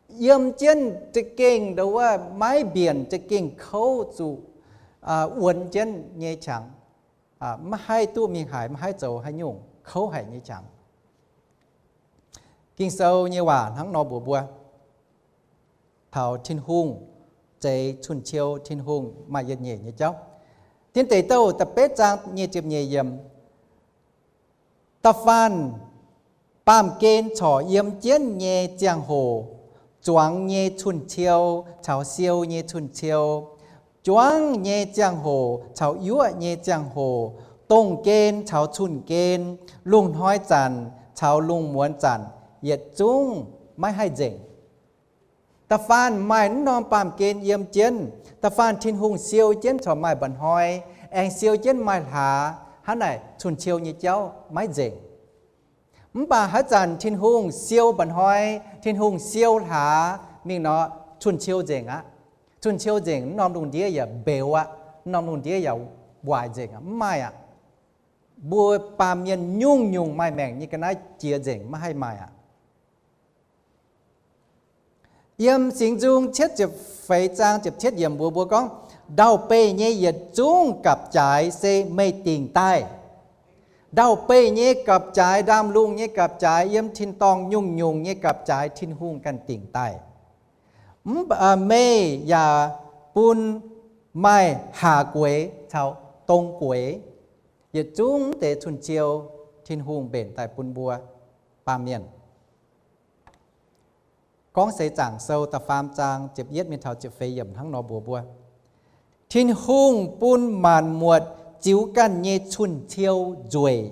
Yiem jienv za'gengh ndo wuov maiv mbienc, za'gengh kouv zuqc wuonx jienv nyei qangx. Maiv haih duqv mingh haaix, maiv haih zoux haaix nyungc, kouv haic nyei qangx. Ging-Sou nyei waac hnangv nor mbuox mbuo, taux Tin-Hungh zeix cun-ciou, Tin-Hungh maaih yietc nyeic nyei jauv. Tin Deic Douh da'betv zaang nyic ziepc nyeic yiemc, da'faanh baamh gen corc yiem jienv nyei ziangh hoc, zuangx nyei cun-ciou caux siou nyei cun-ciou, juangv nyei ziangh hoc caux yuoqv nyei ziangh hoc, dongh gen caux cun-gen, lungh hnoi zanc caux lungh muonz zanc, yietc zungv maiv haih nzengc. Da'faanh maaih naaiv norm baamh gen yiem jienv, da'faanh Tin-Hungh siou jienv corc maaih mba'hnoi, aengx siou jienv maaih hlaax, hnangv naaic cun-ciou nyei jauv maiv nzengc. Mv baac haaix zanc Tin-Hungh siou mba'hnoi, Tin-Hungh siou hlaax mingh nor, cun-ciou nzengc aqv. Cun-ciou nzengc, naaiv norm lungh ndiev yaac mbeux aqv, naaiv norm lungh ndiev yaac waaic nzengc aqv, mv maaih aqv. Mbuo baamh mienh nyungc-nyungc maaih maengc nyei ga'naaiv jiex nzengc, maiv haih maaih aqv. Yiem Singx Nzung cietv ziepc feix zaang ziepc cietv yiemc mbuox mbuo gorngv, ndau-beih nyei yietc zungv gapv-jaaix se meih dingc daaih. Ndau-beih nyei gapv-jaaix, ndaamv-lungh nyei gapv-jaaix, yiem tin-dorngh nyungc-nyungc nyei gapv-jaaix Tin-Hungh ganh dingc daaih. Mv baac meih yaac bun maaih haac gueix caux dong gueix, yietc zungv deix cun-ciou Tin-Hungh mbenc daaih bun mbuo baamh mienh. Gorngv Seix Zaangc Sou da'faam zaang ziepc yietv mingh taux ziepc feix yiemc hnangv nor mbuox mbuo, Tin-Hungh bun maanc muotc ziux ganh nyei cun-ciou nzueic.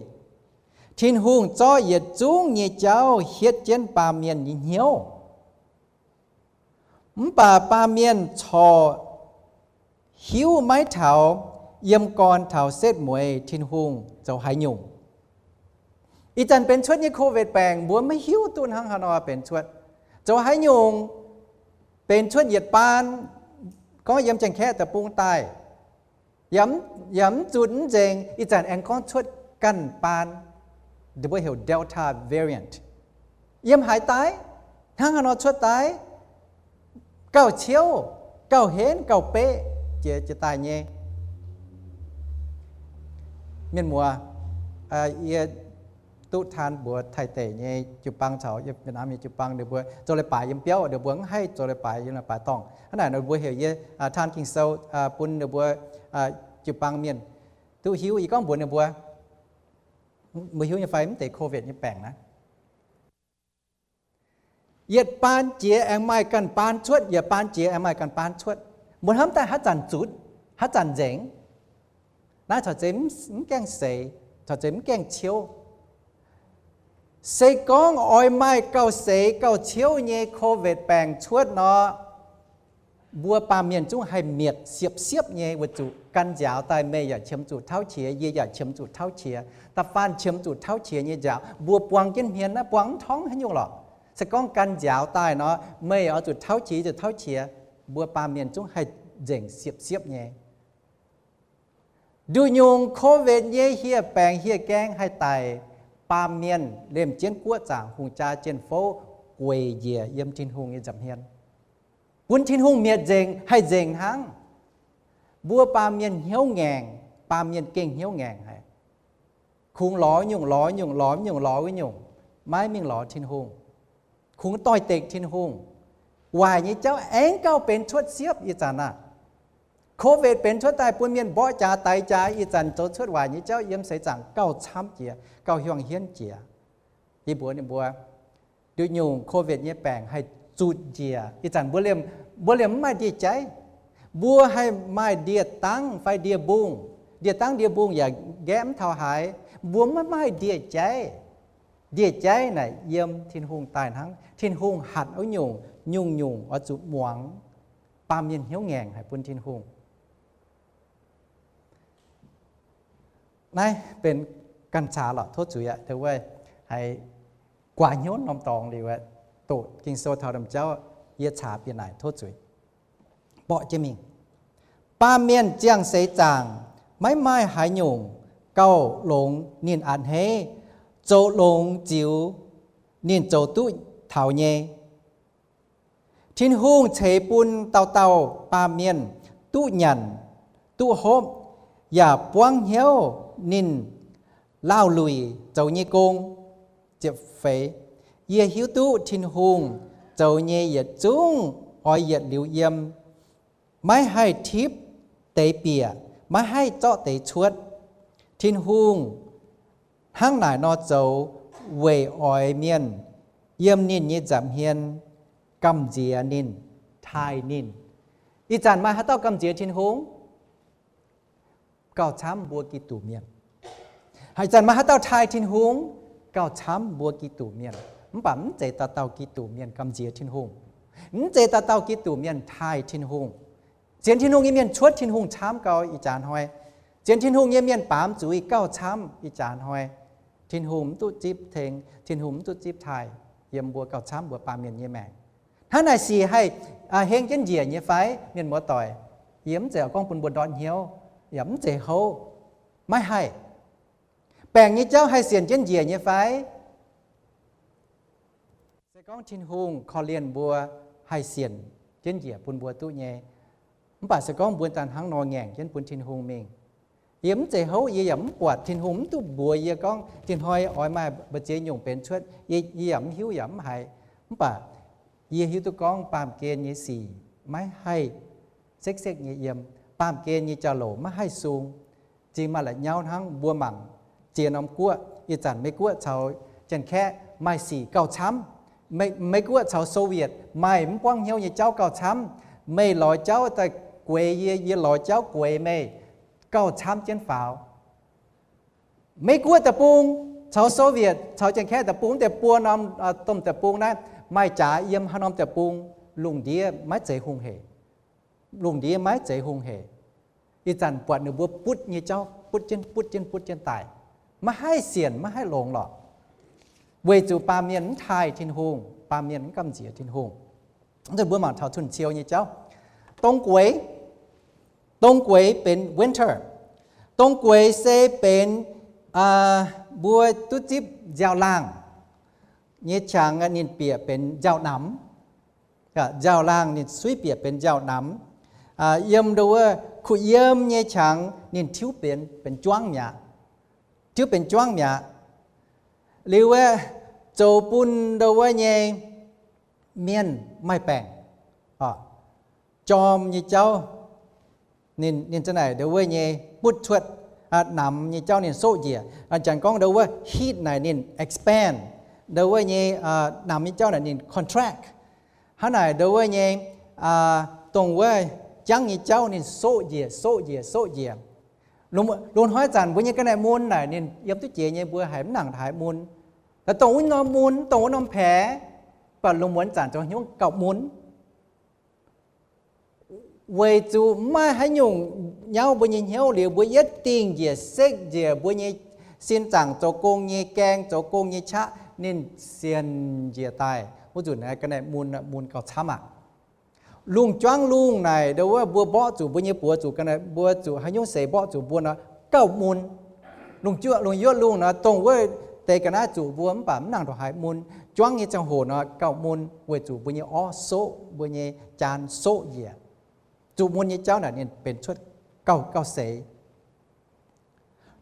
Tin-Hungh zorqv yietc zungv nyei jauv hietv jienv baamh mienh nyei hnyouv. Mv baac baamh mienh corc hiuv maiv taux yiem gorn taux setv mueiz Tin-Hungh zoux haaix nyungc. Ih zanc benx cuotv nyei COVID baengc mbuo maiv hiuv duqv hnangv haaix nor benx cuotv, zoux haaix nyungc benx cuotv yietc baan, gorngv yiem Janx-Kaeqv deic-bung daaih, yaac mv zutc mv nzengc. Ih zanc aengx gorngv cuotv ganh baan, mbuo heuc Delta variant, yiem haaix daaih, hnangv haaix nor cuotv daaih, gauh ciouv, gauh henv, gauh beqv jiex, jiex daaih nyei. Mienh muoz, yie duqv taan mbuox Taiv deic nyei jiu-baang caux Việt Nam nyei jiu-baang, ninh mbuo zoux leiz-baaix yiem biauv, ninh mbuo mv haih zoux leiz-baaix yiem leiz-baaix dorngh. Hnangv naaic ninh mbuo heuc yie taan Ging-Sou bun ninh mbuo jiu-baang mienh duqv hiuv. Yie gorngv mbuox ninh mbuo, mbuo hiuv nyei fai mv deix COVID nyei baengc naaiv, yietc baan jiex aengx maaih ganh baan cuotv, yietc baan jiex aengx maaih ganh baan cuotv. Mbuo hnamv daaih haaix zanc zutc, haaix zanc nzengc? Naaiv corc zeiz mv gaengh seix, corc zeiz mv gaengh ciouv. Se gorngv oix maaih gauh seix gauh ciouv nyei COVID baengc cuotv nor, mbuo baamh mienh zungv haih mietc siepv-siepv nyei weic zuqc gan nziaaux daaih meih yaac qiemx zuqc tauv qiex, yie yaac qiemx zuqc tauv qiex, da'faanh qiemx zuqc tauv qiex nyei nziaaux. Mbuo buang jienv hmien naaiv buang mv torngv haaix nyungc lorqc. Se gorngv gan nziaaux daaih nor, meih oix zuqc tauv qiex zuqc tauv qiex, mbuo baamh mienh zungv haih nzengc siepv-siepv nyei. Nduqc nyungc COVID nyei hieh baengc hieh gaeng haih daic, baamh mienh liemh jienv guoqv zaangc hungh jaa jien-fouv gueic njiec yiem Tin-Hungh nyei nza'hmien, bun Tin-Hungh mietc nzengc, haih nzengc hnangv. Mbuo baamh mienh hnyouv ngaengc, baamh mienh gengh hnyouv ngaengc haic. Kungx lorz nyungc, lorz nyungc, lorz nyungc, lorz wuov nyungc, maiv mingh lorz Tin-Hungh. Kungx doix-dekc Tin-Hungh. Waaic nyei jauv aengx gauh benx cuotv siepv ih zanc aav. COVID benx cuotv daaih bun mienh mborqv jaax daix jaax, ih zanc zoux cuotv waaic nyei jauv yiem seix zaangc gauh camv jiex, gauh hiuang hienv jiex. Yie mbuox ninh mbuo, nduqc nyungc COVID nyei baengc haih zutc njiec ih zanc, mbuo liemh, mbuo liemh mv maaih ndie-jaiv. Mbuo haih maaih ndie-dangv fai ndie-mbungh. Ndie-dangv ndie-mbungh yaac nqaeqv mv taux haaix. Mbuo maiv maaih ndie-jaiv. Ndie-jaiv naaic yiem Tin-Hungh daaih hnangv. Tin-Hungh hatc wuov nyungc, nyungc-nyungc oix zuqc muangx. Baamh mienh hnyouv ngaengc haic bun Tin-Hungh. Naaiv benx ganh caax lorqc, tov zuiz aqv. Wuov haiz guaax hnyouv norm dorngx liuz, doqc Ging-Sou taux domh jauv, yie caax bieqc naaic, tov zuiz borqv jienv mingh. Baamh mienh ziangh seix zaangc maiv maaih haaix nyungc gauh longx ninh a'hneiv, zoux longx ziux ninh zoux duqv taux nyei. Tin-Hungh ceix bun dauh dauh baamh mienh duqv nyanc, duqv hopv, yaac buangv hnyouv ninh laauh luic zoux nyei gong. Ziepc feix, yie hiuv duqv Tin-Hungh zoux nyei yietc zungv oix yietc liuz yiem, maiv haih tipv deix bieqc, maiv haih zorqv deix cuotv. Tin-Hungh hnangv naaic nor zoux weic oix mienh yiem ninh nyei nza'hmien gamh nziex ninh, taaih ninh. Ih zanc maaih haaix dauh gamh nziex Tin-Hungh? Gauh camv mbuo Giduc mienh. Ih zanc maaih haaix dauh taaih Tin-Hungh? Gauh camv mbuo Giduc mienh. Mv baac mv zeiz dauh dauh Giduc mienh gamh nziex Tin-Hungh. Mv zeiz dauh dauh Giduc mienh taaih Tin-Hungh. Sienx Tin-Hungh nyei mienh cuotv Tin-Hungh camv gau ih jaax hnoi. Sienx Tin-Hungh nyei mienh baamz zuiz gauh camv ih jaax hnoi. Tin-Hungh mv duqv zipv tengx, Tin-Hungh mv duqv zipv taaih yiem mbuo gauh camv mbuo baamh mienh nyei maengc. Hnangv naaic sic haih heng jienv njiec nyei fai, mienh muoz-doic? Yie mv zeiz gorngv bun mbuo ndortv hnyouv, yaac mv zeiz houv. Maiv haih. Baengc nyei jauv haih sienc jienv njiec nyei fai? Se gorngv Tin-Hungh korv-lienh mbuo, haih sienc jienv njiec bun mbuo duqv nyei. Mv baac se gorngv mbuo daaih hnangv nor ngaengc jienv bun Tin-Hungh mingh, yie mv zeiz houv, yie yaac mv buatc, Tin-Hungh mv duqv mbuox yie gorngv tin-hnoi oix maaih mbu'ziex nyungc benx cuotv, yie, yie yaac mv hiuv yaac mv haiz. Mv baac yie hiuv duqv gorngv baamh gen nyei sic maiv haih sekv-sekv nyei yiem, baamh gen nyei jauv-louc maiv haih sung. Zingh maaih la'nyauv hnangv mbuo mangc ziex norm guoqv, ih zanc Meiv Guoqv caux Janx-Kaeqv maaih sic gauh camv. Meiv, Meiv Guoqv caux Soviet maaih mv buangv hnyouv nyei jauv gauh camv. Meih lorz jauv daaih gueix yie, yie lorz jauv gueix meih, gauh camv jienv faaux. Meiv Guoqv deic-bung caux Soviet caux Janx-Kaeqv deic-bung, deix buo norm, domh deic-bung naaiv maaih jaax yiem haaix norm deic-bung, lungh ndiev maiv zeiz hungh hec. Lungh ndiev maiv zeiz hungh hec. Ih zanc buatc ninh mbuo butv nyei jauv, butv jienv, butv jienv, butv jienv daaih, maiv haih sienc, maiv haih longx lorqc. Weic zuqc baamh mienh mv taaih Tin-Hungh, baamh mienh mv gamh nziex Tin-Hungh. Mv zeiz mbuo mangc taux tun ciou nyei jauv. Dong gueix, dong gueix benx winter. Dong gueix se benx, mbuo duqv zipv nziaaux-laangh nyei qangx, ninh bieqc benx nziaaux-namx. Nziaaux-laangh ninh suiv bieqc benx nziaaux-namx. Yiem ndo wuov kuh yiem nyei qangx ninh tiuv benx, benx juangv mi'aqv. Tiuv benx juangv mi'aqv. Liuz wuov, zoux bun ndo wuov nyei mienh maaih baengc, jorm nyei jauv. Ninh, ninh za'naaic ndo wuov nyei butv cuotv, namx nyei jauv ninh soqv njiec. Janx gorngv ndo wuov heat naaic ninh expand, ndo wuov nyei namx nyei jauv naaic ninh contract. Hnangv naaic ndo wuov nyei, dongh wuov jangv nyei jauv ninh soqv njiec, soqv njiec, soqv njiec. Lungh hnoi zanc mbuo nyei ga'naaiv mun naaic ninh yiem duqv jiex nyei, mbuo haiz mv nangc haaix mun. Dongh wuov norm mun, dongh wuov norm paix, baac lungh muonz zanc zoux hnyouv gauh mun. Weic zuqc mv maaih haaix nyungc nyauv mbuo nyei hnyouv liuz, mbuo yietv dingh njiec sekv njiec mbuo nyei sin zaangc zoux gong nyei gaeng, zoux gong nyei qaqv ninh sienc njiec daaih. Wuov nzunc naaiv ga'naaiv mun, mun gauh camv aqv. Lungh juangv lungh naaic, ndo wuov mbuo mborqv zuqc mbuo nyei buoz zuqc ga'naaiv, mbuo zuqc haaix nyungc seix mborqv zuqc mbuo nor gauh mun. Lungh juoqv, lungh yuoqv lungh nor, dongh wuov deix ga'naaiv zuqc mbuo mv baac mv nangc ndongc haaix mun. Juangv nyei ziangh hoc nor gauh mun weic zuqc mbuo nyei orv soqv, mbuo nyei jaan soqv njiec. Zuqc mun nyei jauv naaic ninh benx cuotv gauh, gauh seix.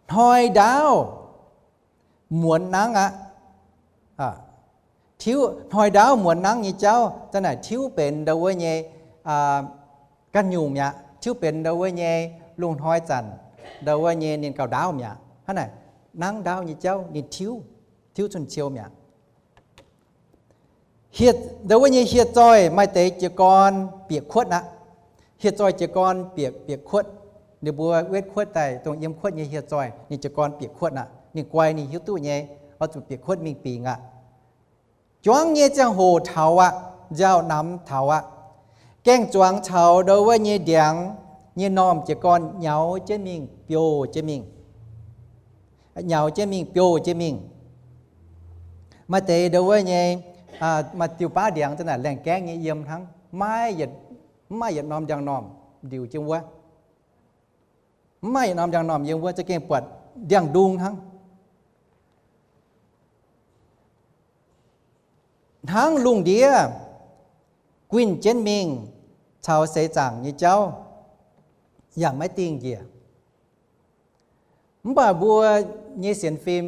Hnoi ndaauv muonz nangv aqv. Tiuv, hnoi ndaauv muonz nangv nyei jauv, za'naaic tiuv benx ndo wuov nyei ganh nyungc mi'aqv. Tiuv benx ndo wuov nyei lungh hnoi zanc, ndo wuov nyei ninh gauh ndaauv mi'aqv. Hnangv naaic, nangv ndaauv nyei jauv ninh tiuv, tiuv cun ciou mi'aqv. Hieh, ndo wuov nyei hieh zoih maaih deix jiez gorn bieqc kuotv aqv. Hieh zoih jiez gorn bieqc, bieqc kuotv. Ninh mbuo wetv kuotv daaih, dongh yiem kuotv nyei hieh zoih, ninh jiez gorn bieqc kuotv aqv. Ninh guai ninh hiuv duqv nyei, oix zuqc bieqc kuotv mingh bingx aqv. Juangv nyei ziangh hoc taux aqv, nziaaux namx taux aqv. Gaeng-zuangx caux ndo wuov nyei ndiangx nyei normh jiez gorn nyaux jienv mingh, biouv jienv mingh. Nyaux jienv mingh, biouv jienv mingh. Maaih deix ndo wuov nyei, maaih diuh baav ndiangx za'naaic laengh gaengv nyei yiem hnangv, maiv yietc, mv maaih yietc norm ndiangx-normh ndiux jienv wuov. Mv maaih yietc norm ndiangx-normh yiem wuov, za'gengh buatc ndiangx-ndung hnangv. Hnangv lungh ndiev guinh jienv mingh caux seix zaangc nyei jauv yaac maiv dingh njiec. Mv baac mbuo nyei sienx fim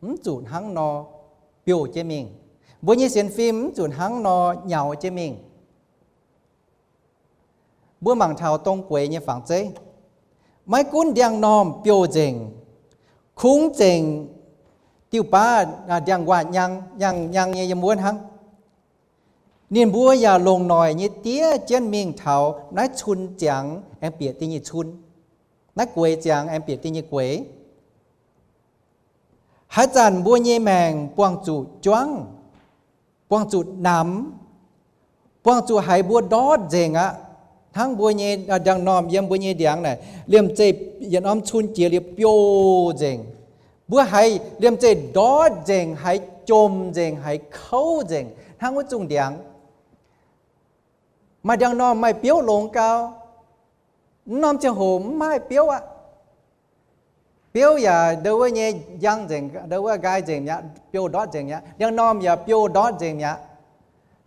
mv zuqc hnangv nor biouv jienv mingh. Mbuo nyei sienx fim mv zuqc hnangv nor nyaux jienv mingh. Mbuo mangc taux dong gueix nyei fangx zeiv, maiv gunv ndiangx-normh biouv nzengc, kungx zengc diuh baav ndiangx-nquaah nyang, nyang, nyang nyei yiem wuov hnangv. Ninh mbuo yaac longc noic nyei diev jienv mingh taux naaiv cun ziangx aengx bieqc da'nyeic cun, naaiv gueix ziangx aengx bieqc da'nyeic gueix. Haaix zanc mbuo nyei maengc buangh zuqc juangv, buangh zuqc namx, buangh zuqc haiz mbuo ndortv nzengc aqv. Hnangv mbuo nyei ndiangx-normh yiem mbuo nyei ndiangx naaic, liemh zeih yietc norm cun jiex liuz biouv nzengc. Mbuo haiz liemh zeih ndortv nzengc, haiz jomc nzengc, haiz kouv nzengc hnangv wuov zungh ndiangx. Maaih ndiangx-normh maaih biouv longx gau. Mv norm ziangh hoc mv maaih biouv aqv. Biouv yaac ndo wuov nyei njang nzengc, ndo wuov nqaai nzengc mi'aqv, biouv ndortv nzengc mi'aqv. Ndiangx-normh yaac biouv ndortv nzengc mi'aqv.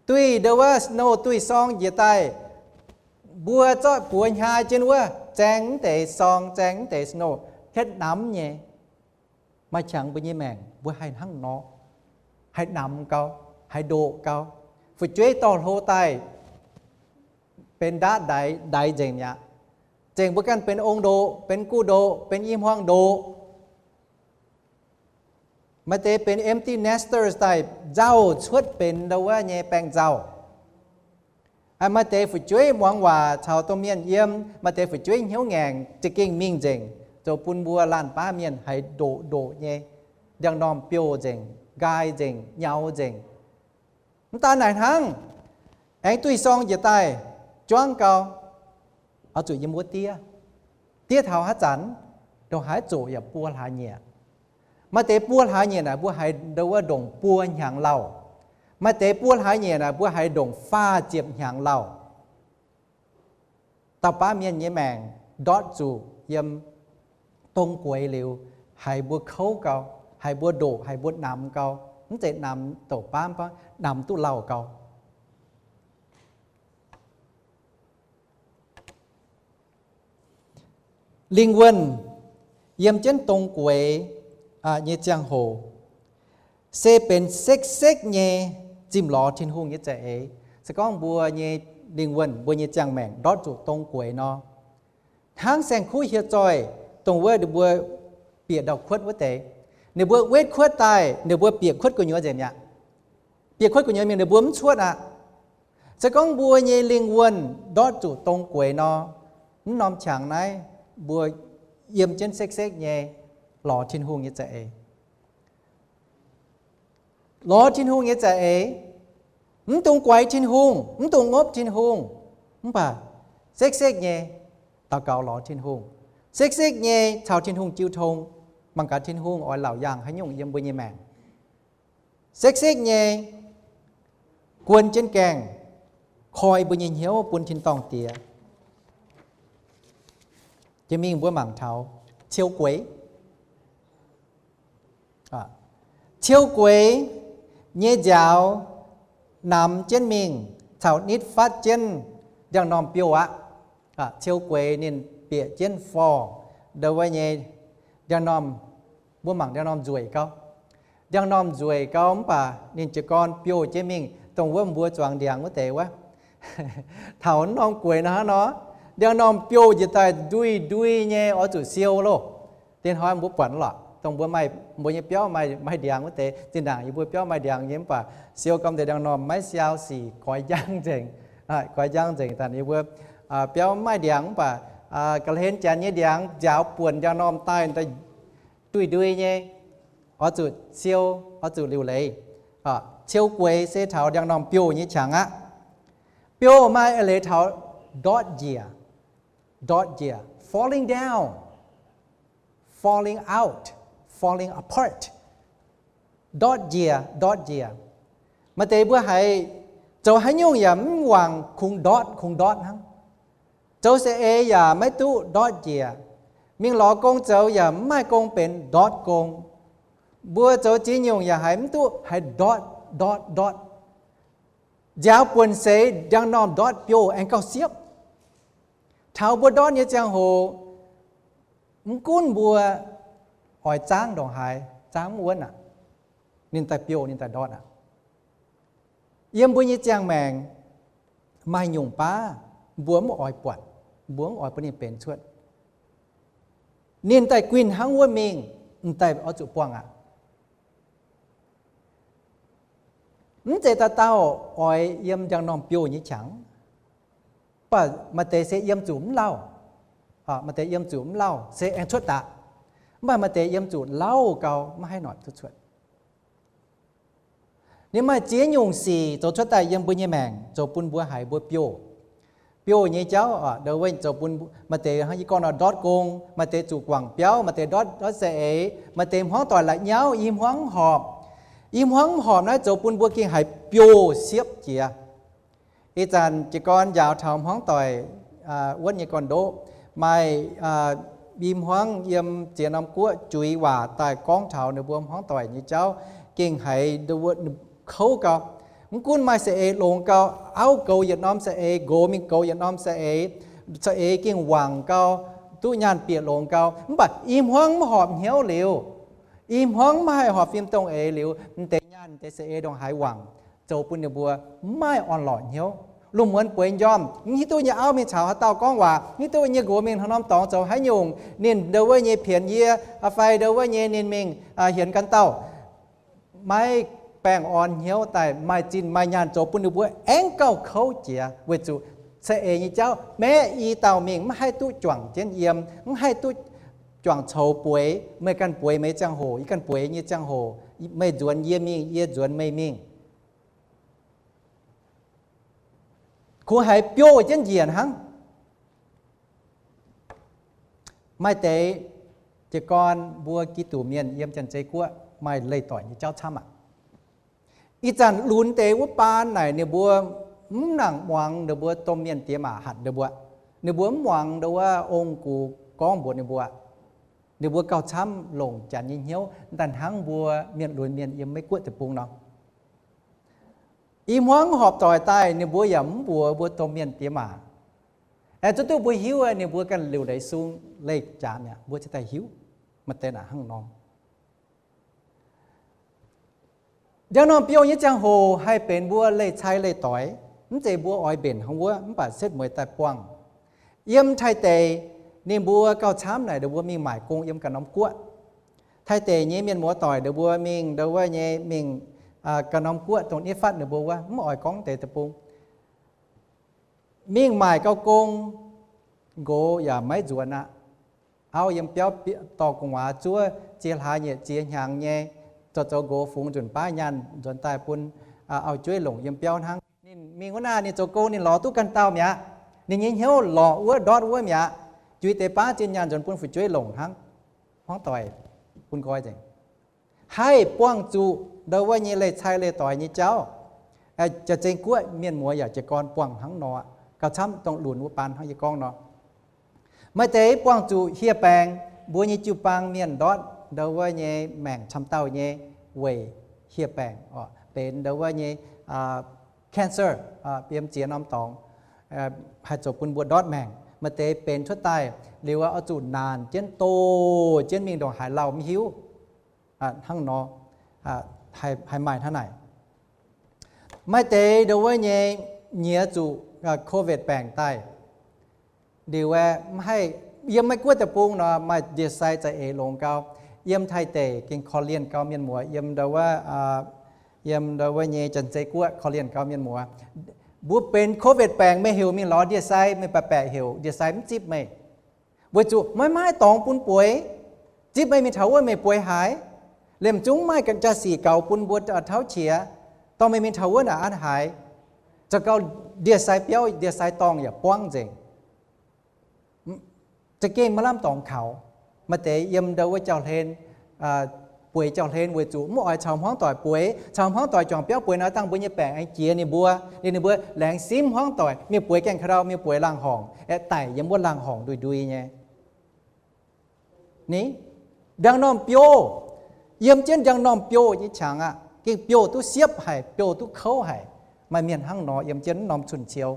Duih ndo wuov snow duih sorng njiec daaih, mbuo zorqv buoz hnyaa jienv wuov, zaeng mv deix sorng, zaeng mv deix snow, hietv namx nyei. Maaih qangx mbuo nyei maengc mbuo haih hnangv nor, haih namx gau, haih ndoqc gau. Fu'jueiv dorh hlo daaih benx ndaatv ndaix, ndaix nzengc mi'aqv. Zengc mbuo ganh benx ong-ndoqc, benx guv-ndoqc, benx i hmuangv ndoqc. Maaih deix benx empty nesters daaih nzauh cuotv benx ndo wuov nyei baengh nzauh. Maaih deix fu'jueiv muangx waac caux domh mienh yiem, maaih deix fu'jueiv hnyouv ngaengc za'gengh mingh nzengc, zoux bun mbuo laanh baav mienh haiz ndoqc ndoqc nyei, ndiangx-normh biouv nzengc, nqaai nzengc, nyaux nzengc. Mv daan naaic hnangv, aengx duih sorng njiec daaih, juangv gau, oix zuqc yiem wuov diev. Diev taux haaix zanc, ndongc haaix zoqc yaac buo hlaax nyieqc. Maaih deix buo hlaax nyieqc naaic mbuo haiz ndo wuov ndongc buo hnyangx lauh. Maaih deix buo hlaax nyieqc naaic mbuo haiz ndongc faah ziepc hnyangx lauh. Dauh baav mienh nyei maengc ndortv zuqc yiem dong gueix liuz, haiz mbuo kouv gau, haiz mbuo ndoqc, haiz mbuo namx gau, mv zeiz namx douc baamv, namx duqv lauh gau. Lingh wuonh yiem jienv dong gueix nyei ziangh hoc, se benx sekv-sekv nyei zimh lorz Tin-Hungh nyei za'eix. Se gorngv mbuo nyei lingh wuonh, mbuo nyei ziangh maengc ndortv zuqc dong gueix nor, hnangv saeng-kuv hieh zoih, dongh wuov ninh mbuo bieqc ndau-kuotv wuov deix, ninh mbuo wetv kuotv daaih, ninh mbuo bieqc kuotv gu'nyuoz nzengc mi'aqv. Bieqc kuotv gu'nyuoz mingh ninh mbuo mv cuotv aqv. Se gorngv mbuo nyei lingh wuonh ndortv zuqc dong gueix nor, mv norm qangx naaiv mbuo yiem jienv sekv-sekv nyei lorz Tin-Hungh nyei za'eix. Lorz Tin-Hungh nyei za'eix, mv dungx guaix Tin-Hungh, mv dungx ngopv Tin-Hungh, mv baac sekv-sekv nyei daux gaux lorz Tin-Hungh, sekv-sekv nyei caux Tin-Hungh jiu tong, mangc gaax Tin-Hungh oix laauc yaangh haaix nyungc yiem mbuo nyei maengc. Sekv-sekv nyei guon jienv gaengh koi mbuo nyei hnyouv bun tin-dorngh Diex. Jiex mingh mbuo mangc taux ciou gueix. Ciou gueix nyei nziaaux namx jienv mingh caux nitv fatv jienv ndiangx-normh biouv aqv. Ciou gueix ninh bieqc jienv forh ndo wuov nyei ndiangx-normh, mbuo mangc ndiangx-normh nzueic gau. Ndiangx-normh nzueic gau mv baac ninh jiez gorn biouv jienv mingh, dongh wuov mbuo zuangx ndiangx wuov deix wuov. Taux norm gueix nor hnangv nor, ndiangx-normh biouv njiec daaih ndui-ndui nyei, oix zuqc siou loh. Dien hnoi mbuo buatc lorqc, dongh mbuo maaih mbuo nyei biauv maaih, maaih ndiangx wuov deix. Zinh ndaangc yie mbuo biauv maaih ndiangx nyei mv baac siou gau deix ndiangx-normh maiv siau sic, goix njang nzengc. Goix njang nzengc daaih yie mbuo biauv maaih ndiangx mv baac ga'hlen janx nyei ndiangx nziaaux buonc ndiangx-normh daaih ndui-ndui nyei, oix zuqc siou, oix zuqc liuc leiz. Ciou gueix se taux ndiangx-normh biouv nyei qangx aqv. Biouv maaih eix leiz taux ndortv njiec, ndortv njiec, falling down, falling out, falling apart. Ndortv njiec, ndortv njiec. Maaih deix mbuo haiz zoux haaix nyungc yaac mv wangc, kungx ndortv, kungx ndortv hnangv. Zoux saeng-eix yaac maiv duqv, ndortv njiec. Mingh lorz gong zoux yaac mv maaih gong benx, ndortv gong. Mbuo zoux ziex nyungc yaac haiz mv duqv, haiz ndortv, ndortv, ndortv. Nziaaux buonc seix ndiangx-normh ndortv biouv aengx gauh siepv. Taux mbuo ndortv nyei ziangh hoc, mv gunv mbuo oix zaangv ndongc haaix, zaangv mv wuonv aqv, ninh daaih biouv, ninh daaih ndortv aqv. Yiem mbuo nyei ziangh maengc maaih nyungc baav mbuo mv oix buatc, mbuo mv oix bun ninh benx cuotv. Ninh daaih guinh hnangv wuov mingh, m'daaih oix zuqc buangh aqv. Mv zeiz dauh dauh oix yiem ndiangx-normh biouv nyei qangx. Mv baac maaih deix se yiem zuqc mv lauh, maaih deix yiem zuqc mv lauh se aengx cuotv daaih. Mv baac maaih deix yiem zuqc lauh gau maiv haih noic duqv cuotv. Ninh maaih ziex nyungc sic zoux cuotv daaih yiem mbuo nyei maengc, zoux bun mbuo haiz mbuo biouv. Biouv nyei jauv, ndo wuov zoux bun maaih deix hnangv yie gorngv nor ndortv gong, maaih deix zuqc guangc biauv, maaih deix ndortv, ndortv saeng-eix, maaih deix hmuangv doic la'nyauv, i hmuangv mv horpc. I hmuangv mv horpc naaiv zoux bun mbuo gengh haiz biouv siepv jiex. Ih zanc jiez gorn njaaux taux hmuangv doic wuonv nyei gorn-ndoqv, maaih i hmuangv yiem ziex norm guoqv juix waac daaih gorngv taux ninh mbuo hmuangv doic nyei jauv, gengh haiz kouv gau. Mv gunv maaih saeng-eix longx gau, auv goux yietc norm saeng-eix, nqox mingh goux yietc norm saeng-eix, saeng-eix gengh wangc gau, duqv nyaanh bieqc longx gau. Mv baac i hmuangv mv horpc hnyouv liuz, i hmuangv mv haih horpc fim dongh eix liuz, m'deix nyaanh m'deix saeng-eix ndongc haaix wangc, zoux bun ninh mbuo mv maaih orn-lorqc hnyouv. Lungh muonz bueix njormh, mv hiuv duqv nyei auv mingh caux haaix dauh gorngv waac, mv hiuv duqv nyei nqox mingh haaix norm dorngx zoux haaix nyungc, ninh ndo wuov nyei pienx yie, fai ndo wuov nyei ninh mingh hienx ganh dauh. Maiv baengh orn hnyouv daaih maaih zinh maaih nyaanh zoux bun ninh mbuo aengx gauh kouv jiex, weic zuqc saeng-eix nyei jauv maeqv i dauh mingh mv haih duqv juangc jienv yiem, mv haih duqv juangc coux bueix. Meih ganh bueix meih ziangh hoc, yie ganh bueix nyei ziangh hoc, meih nzuonx yie mingh, yie nzuonx meih mingh. Kungx haiz biouv jienv njiec hnangv. Maaih deix jiez gorn mbuo Giduc mienh yiem Janx-Zei Guoqv maaih leih doic nyei jauv camv aqv. Ih zanc lunx deix wuov baan naaic ninh mbuo mv nangc muangx ninh mbuo domh mienh diex maac hatc ninh mbuo. Ninh mbuo mv muangx ndo wuov ong-gux gorngv mbuox ninh mbuo. Ninh mbuo gauh camv longc Janx nyei hnyouv daaih hnangv mbuo mienh lunx mienh yiem Meiv Guoqv deic-bung nor. I hmuangv horpc doic daaih ninh mbuo yaac mv mbuox mbuo domh mienh diex maac. Aengx zuqc duqv mbuo hiuv, ninh mbuo ganh liuc leiz sung leih jaax mi'aqv, mbuo ziouc daaih hiuv. Maaih deix naaic hnangv nor. Ndiangx-normh biouv nyei ziangh hoc haih benx mbuo leih cai leih doix, mv zeiz mbuo oix mbenc hnangv wuov, mv baac setv mueiz daaih buangh. Yiem Taiv deic, ninh mbuo gauh camv naaic, ninh mbuo mingh maaic gong yiem ganh norm guoqv. Taiv deic nyei mienh muoz doic ninh mbuo mingh ndo wuov nyei mingh ganh norm guoqv dongh nitv fatv ninh mbuo wuov, mv oix gorngv deix deic-bung. Mingh maaic gau gong, nqox yaac maiv nzuonx aqv. Auv yiem biauv dorh gu'nguaaz zuov ziex hlaax nyei ziex hnyangx nyei, zoux zoux nqox fungx nzunc baav nyaanh nzuonx daaih bun auv-jueiv longc yiem biauv hnangv. Ninh mingh wuov naaic ninh zoux gong ninh lorz duqv ganh dauh mi'aqv. Ninh nyei hnyouv lorz wuov ndortv wuov mi'aqv. Juix deix baav zinh nyaanh nzuonx bun fu'jueiv longc hnangv. Hmuangv doic bun nqoi nzengc. Haih buangh zuqc ndo wuov nyei leih cai leih doix nyei jauv. Jaax-zengx guoqv mienh muoz yaac jiez gorn buangh hnangv nor, gauh camv dongh lunx wuov baan hnangv yie gorngv nor. Maaih deix buangh zuqc hieh baengc, mbuo nyei jiu-baang mienh ndortv ndau wuov nyei maengc camv dauh nyei weic hieh baengc, benx ndau wuov nyei cancer, yiem ziex norm dorngx, haih zoux bun mbuo ndortv maengc. Maaih deix benx cuotv daaih liuz oix zuqc naanc jienv doh jienv mingh ndongc haaix lauh mv hiuv. Hnangv nor, haih maaih hnangv naaic. Maaih deix ndau wuov nyei nyiex zuqc COVID baengc daaih liuz, mv haih, yiem Meiv Guoqv deic-bung nor maaih ndie-sai za'eix longx gau. Yiem Taiv deic gengh korv-lienh gau mienh muoz, yiem ndau wuov, yiem ndau wuov nyei Janx-Zei Guoqv korv-lienh gau mienh muoz. Mbuo benx COVID baengc meih heuc mingh lorz ndie-sai, meih baeqc baeqc heuc ndie-sai mv zipv meih. Weic zuqc maiv maaih dorngx bun bueix. Zipv meih mingh taux wuov meih bueix haaix. Liemh zungv maaih jaa-sic gaux bun mbuo tauv qiex, dorh meih mingh taux wuov naaic an haaix. Zoux gau ndie-sai biauv, ndie-sai dorngh yaac buangv nzengc. Za'gengh maiv lamh dorngx kaux. Maaih deix yiem ndau wuov jauv-hlen, bueix jauv-hlen weic zuqc mv oix caux hmuangv doic bueix. Caux hmuangv doic juangc biauv bueix nor, dangh mbuo nyei baengc aengx jiex ninh mbuo. Liuz ninh mbuo laengz simv hmuangv doic, mingh bueix gaengh ka'ndau, mingh bueix laangh horngc, aeqv, daic yiem wuov laangh horngc ndui-ndui nyei. Ni, ndiangx-normh biouv, yiem jienv ndiangx-normh biouv nyei qangx aqv. Gengh biouv duqv siepv haic, biouv duqv kouv haic. Maaih mienh hnangv nor yiem jienv norm cun-ciou,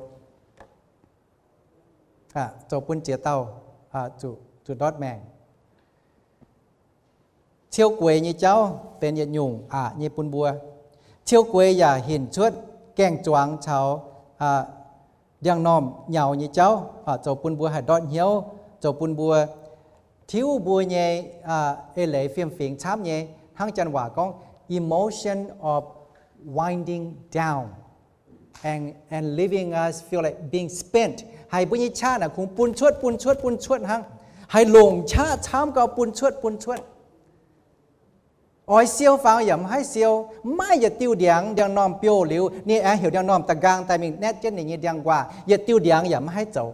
zoux bun ziex dauh zuqc ndortv maengc. Ciou gueix nyei jauv benx yietc nyungc aqc nyei bun mbuo. Ciou gueix yaac hinc cuotv gaeng-zuangx caux ndiangx-normh nyaux nyei jauv, zoux bun mbuo haih ndortv hnyouv, zoux bun mbuo tiuv mbuo nyei eix leiz fiem-fingx camv nyei, hnangv janx waac gorngv emotion of winding down and, and leaving us feel like being spent. Haiz mbuo nyei qaqv naaic kungx bun cuotv, bun cuotv, bun cuotv hnangv. Haiz longc qaqv camv gau bun cuotv, bun cuotv. Oix siou fangx yaac mv haih siou, mv maaih yietc diuh ndiangx, ndiangx-normh biouv liuz, ninh aengx heuc ndiangx-normh da'nqaang daaih mingh naetv jienv ninh nyei ndiangx-nquaah, yietc diuh ndiangx yaac mv haih zoux.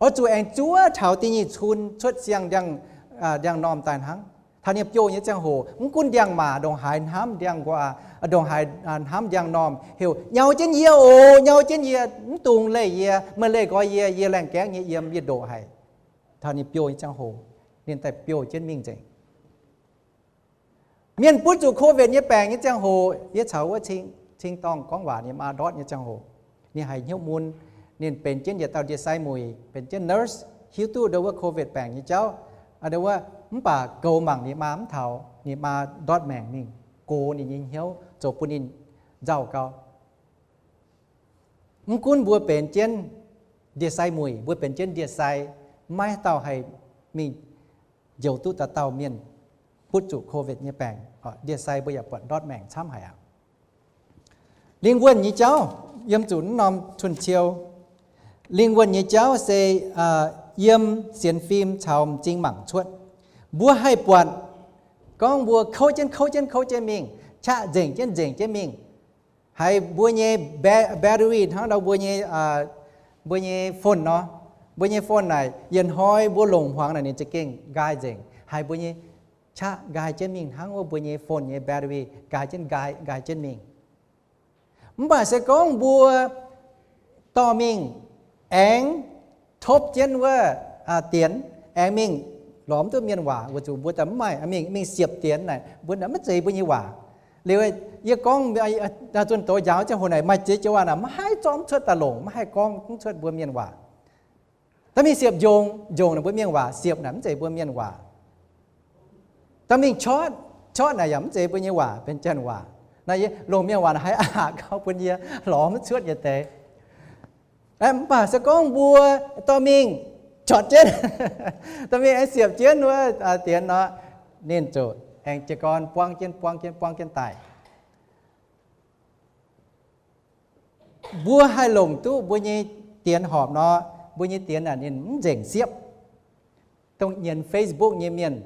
Oix zuqc aengx zuov taux da'nyeic cun cuotv siang ndiangx-normh daaih hnangv. Taux ninh biouv nyei ziangh hoc, mv gunv ndiangx-maac ndongc haaix hnamv ndiangx-nquaah, ndongc haaix hnamv ndiangx-normh, heuc, nyaux jienv yie oc, nyaux jienv yie, mv dungx leih yie, meih leih nqoi yie, yie laengh gaengv nyei yiem, yie ndoqc haic. Taux ninh biouv nyei ziangh hoc, ninh daaih biouv jienv mingh nzengc. Mienh butv zuqc COVID nyei baengc nyei ziangh hoc, yie caux wuov cing, cing-dorngh gorngv waac, ninh maa ndortv nyei ziangh hoc, ninh haiz hnyouv mun, ninh benx jienv yietc dauh ndie-sai muic, benx jienv nurse, hiuv duqv ndau wuov COVID baengc nyei jauv, ndau wuov, mv baac goux mangc ninh maa mv taux, ninh maa ndortv maengc mingh, gox ninh nyei hnyouv, zoux bun ninh nzauh gau. Mv gunv mbuo benx jienv ndie-sai muic, mbuo benx jienv ndie-sai, maiv dauh haih mingh njoux duqv dauh dauh mienh butv zuqc COVID nyei baengc. Ndie-sai mbuo yaac buatc ndortv maengc camv haic aqv. Lingh wuonh nyei jauv yiem zuqc naaiv norm cun-ciou. Lingh wuonh nyei jauv se yiem sienx fim caux m'zing mangc cuotv. Mbuo haih buatc gorngv mbuo kouv jienv kouv jienv kouv jienv mingh, qaqv nzengc jienv nzengc jienv mingh. Haiz mbuo nyei battery hnangv nor mbuo nyei, mbuo nyei phone nor, mbuo nyei phone naaic yietc hnoi mbuo longc hmuangx naaic ninh za'gengh nqaai nzengc. Haiz mbuo nyei qaqv nqaai jienv mingh hnangv wuov mbuo nyei phone nyei battery nqaai jienv nqaai, nqaai jienv mingh. Mv baac se gorngv mbuo dorh mingh aengx topv jienv wuov dienx, aengx mingh lorz mv duqv mienh waac, weic zuqc mbuo daaih mv maaih mingh, mingh siepv dienx naaic, mbuo maiv zeiz mbuo nyei waac. Liuz yie gorngv zunh doz njaaux ziangh hoc naaic maaih ziex joux waac naaic maiv haih zorqv mv cuotv daaih longc, maiv haih gorngv mv cuotv mbuo mienh waac. Daaih mingh siepv njongc, njongc naaic mbuo mienh waac, siepv naaic mv zeiz mbuo mienh waac. Daaih mingh chotv, chotv naaic yaac mv zeiz mbuo nyei waac, benx janx waac. Naaiv yie longc mienh waac naaic haiz aqc gau bun yie lorz mv cuotv nyei deix. Mv baac se gorngv mbuo dorh mingh chotv jienv, dorh mingh aengx siepv jienv wuov dienx nor, ninh ziouc aengx jiez gorn buangv jienv, buangv jienv, buangv jienv daaih. Mbuo haih longc duqv mbuo nyei dienx horpc nor, mbuo nyei dienx naaic ninh mv nzengc siepv. Dongh nyienz Facebook nyei mienh,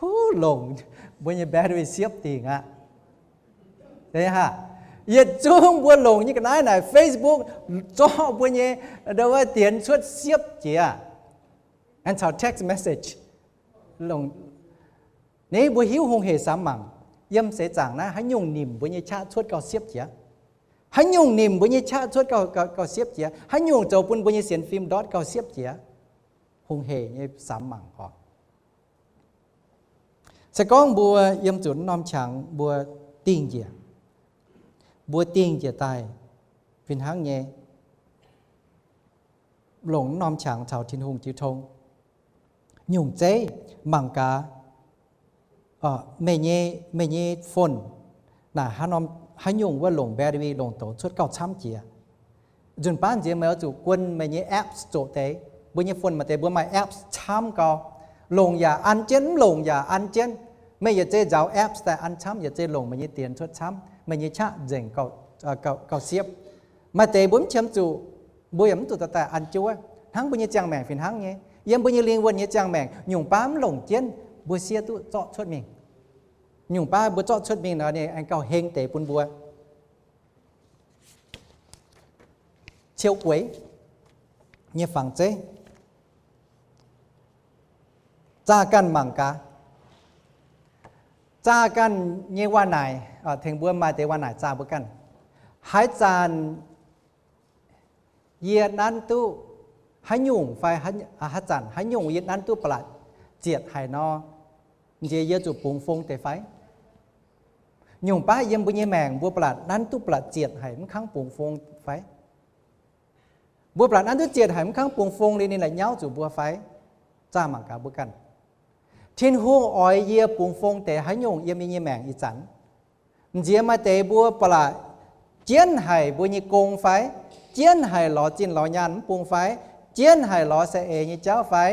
huv, longc mbuo nyei battery siepv dingc aqv. Yietc zungv mbuo longc nyei ga'naaiv naaic Facebook zorqv mbuo nyei wuov dienx cuotv siepv jiex, aengx caux text message. Ni mbuo hiuv hungh hec samx mangc. Yiem seix zaangc naaiv haaix nyungc nimc mbuo nyei qaqv cuotv gauh siepv jiex? Haaix nyungc nimc mbuo nyei qaqv cuotv gauh, gauh, gauh siepv jiex? Haaix nyungc zoux bun mbuo nyei sienx fim ndortv gauh siepv jiex? Hungh hec nyei samx mangc oc. Se gorngv mbuo yiem zuqc norm qangx mbuo dingh njiec, mbuo dingh njiec daaih fih hnangv nyei longc norm qangx caux Tin-Hungh jiu tong. Nyungc zeiv mangc gaax, meih nyei, meih nyei phone naaic haaix nyungc wuov longc battery longc douz cuotv gauh camv jiex. Nzunc baav nziex meih oix zuqc guon meih nyei apps zoqc deix. Mbuo nyei phone maaih deix mbuo maaih apps camv gau. Longc yaac an jienv, mv longc yaac an jienv. Meih yietc zei nzaaux apps daaih an camv, yietc zei longc meih nyei dienx cuotv camv, meih nyei qaqv nzengc gauh, gauh siepv. Maaih deix mbuo mv qiemx zuqc, mbuo yaac mv zuqc daaih an jienv wuov. Hnangv mbuo nyei ziangh maengc fih hnangv nyei. Yiem mbuo nyei lingh wuonh nyei ziangh maengc nyungc baav mv longc jienv, mbuo siev duqv zorqv cuotv mingh. Nyungc baav mbuo zorqv cuotv mingh nor, ninh aengx gauh heng deix bun mbuo. Ciou gueix nyei fangx zeiv. Zaah ganh mangc gaax. Zaah ganh nyei waac-naaic, tengx mbuo maaih deix waac-naaic zaah mbuo ganh. Haaix zanc yie nanv duqv haaix nyungc fai, haaix zanc haaix nyungc yie nanv duqv ba'laqc zietc haic nor, nziex yie zuqc bungx fong deix fai? Nyungc baav yiem mbuo nyei maengc mbuo ba'laqc nanv duqv ba'laqc zietc haic mv kangv bungx fong fai? Mbuo ba'laqc nanv duqv zietc haic mv kangv bungx fong liuz ninh la'nyauv zuqc mbuo fai? Zaah mangc gaax mbuo ganh. Tin-Hungh oix yie bungx fong deix haaix nyungc yiem yie nyei maengc ih zanc? Nziex maaih deix mbuo ba'laqc jienv haic mbuo nyei gong fai? Jienv haic lorz zinh lorz nyaanh mv bung fai? Jienv haic lorz saeng-eix nyei jauv fai?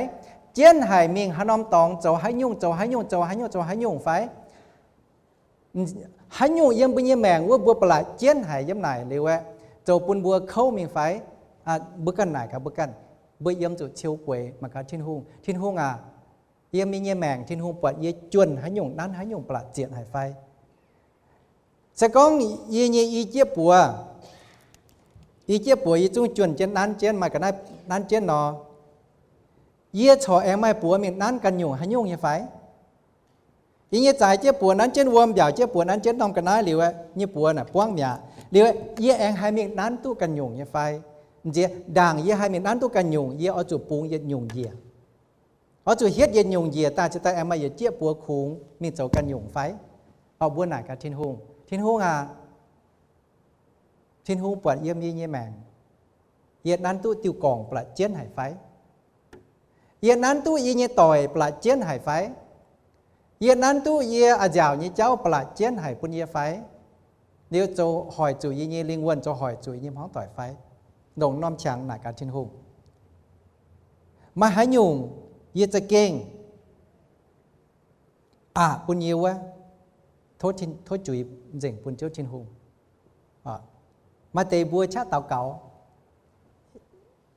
Jienv haic mingh haaix norm dorngx zoux haaix nyungc, zoux haaix nyungc, zoux haaix nyungc, zoux haaix nyungc fai? Haaix nyungc yiem mbuo nyei maengc wuov mbuo ba'laqc jienv haic yiem naaic liuz aeqv, zoux bun mbuo kouv mingh fai? Mbuo ganh naaic gaax mbuo ganh. Mbuo yiem zuqc ciou gueix mangc gaax Tin-Hungh. Tin-Hungh aac, yiem yie nyei maengc Tin-Hungh buatc yie juonh haaix nyungc nanv haaix nyungc ba'laqc zietc haic fai? Se gorngv yie nyei i jieqv buoz, i jieqv buoz yie zungv juonh jienv nanv jienv, maaih ga'naaiv nanv jienv nor, yie corc aengx maaih buoz mingh nanv ganh nyungc haaix nyungc nyei fai? Yie nyei zaaix jieqv buoz nanv jienv wuom, mbiaauc jieqv buoz nanv jienv norm ga'naaiv liuz nyei buoz naaic buangv mi'aqv. Liuz yie aengx haih mingh nanv duqv ganh nyungc nyei fai? Nziex ndaangc yie haih mingh nanv duqv ganh nyungc, yie oix zuqc bungx yietc nyungc njiec. Oix zuqc hietv yietc nyungc njiec daaih, cingx daaih aengx maaih yietc jieqv buoz kungx mingh zoux ganh nyungc fai? Orqc, mbuo naaic gaax Tin-Hungh, Tin-Hungh aac, Tin-Hungh buatc yiem yie nyei maengc, yie nanv duqv diuh gorngc ba'laqc jienv haic fai? Yie nanv duqv yie nyei doic ba'laqc jienv haic fai? Yie nanv duqv yie a'nziaauc nyei jauv ba'laqc jienv haic bun yie fai? Liuz zoux hoic zuqc yie nyei lingh wuonh, zoux hoic zuqc yie nyei hmuangv doic fai? Longc norm qangx naaic gaax Tin-Hungh, maaih haaix nyungc yie za'gengh aqc bun yie wuov, tov juix nzengc bun Ziouv Tin-Hungh. Maaih deix mbuo qaqv daux gaux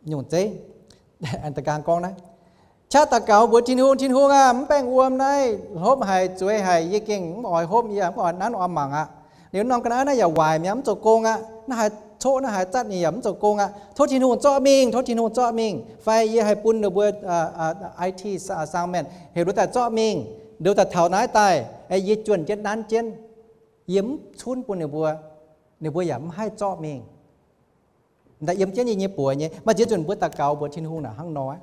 nyungc zeiv, da'gaang gorngv naaiv, qaqv daux gaux mbuox Tin-Hungh, Tin-Hungh aah, mv baengh wuom naaiv hlopv haic, zueiz haic, yie gengh mv oix hopv, yie mv oix nanv oix mangc aqv. Liuz norm ga'naaiv naaiv yaac waaic mi'aqv, mv zoux gong aqv. Naaiv haaix coqv, naaiv haaix zatv ninh yaac mv zoux gong aqv. Tov Tin-Hungh zorqv mingh, tov Tin-Hungh zorqv mingh. Fai yie haih bun ninh mbuo I T sound man heuc ninh mbuo daaih zorqv mingh, ninh mbuo daaih taux naaiv daaih, yie juonh jienv nanv jienv, yie mv cunv bun ninh mbuo, ninh mbuo yaac mv haih zorqv mingh. Daaih yiem jienv yie nyei buoz nyei. Maaih ziex nzunc mbuo daux gaux mbuox Tin-Hungh naaic hnangv nor,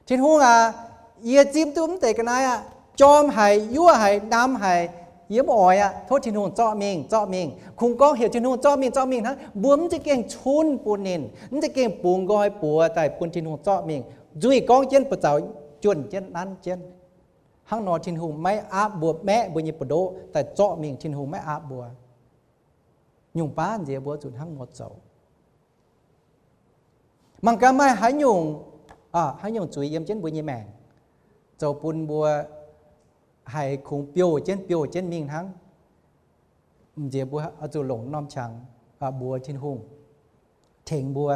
Tin-Hungh aac, yie zipv duqv mv deix ga'naaiv aqv, jorm haic, yuov haic, namx haic, yie mv oix aqv. Tov Tin-Hungh zorqv mingh, zorqv mingh. Kungx gorngv heuc Tin-Hungh zorqv mingh, zorqv mingh hnangv, mbuo mv za'gengh cunv bun ninh, mv za'gengh bungx nqoi buoz daaih bun Tin-Hungh zorqv mingh. Nzuih gorngv jienv buoz zaux, juonh jienv nanv jienv. Hnangv nor Tin-Hungh maiv aapv mbuo maeqv mbuo nyei buoz-ndoqv daaih zorqv mingh, Tin-Hungh maiv aapv mbuo. Nyungc baav nziex mbuo zuqc hnangv nor zoux. Mangc gaax maaih haaix nyungc, haaix nyungc zuiz yiem jienv mbuo nyei maengc, zoux bun mbuo haiz kungx biouv jienv biouv jienv mingh hnangv. Nziex mbuo oix zuqc longc norm qangx mbuox Tin-Hungh, tengx mbuo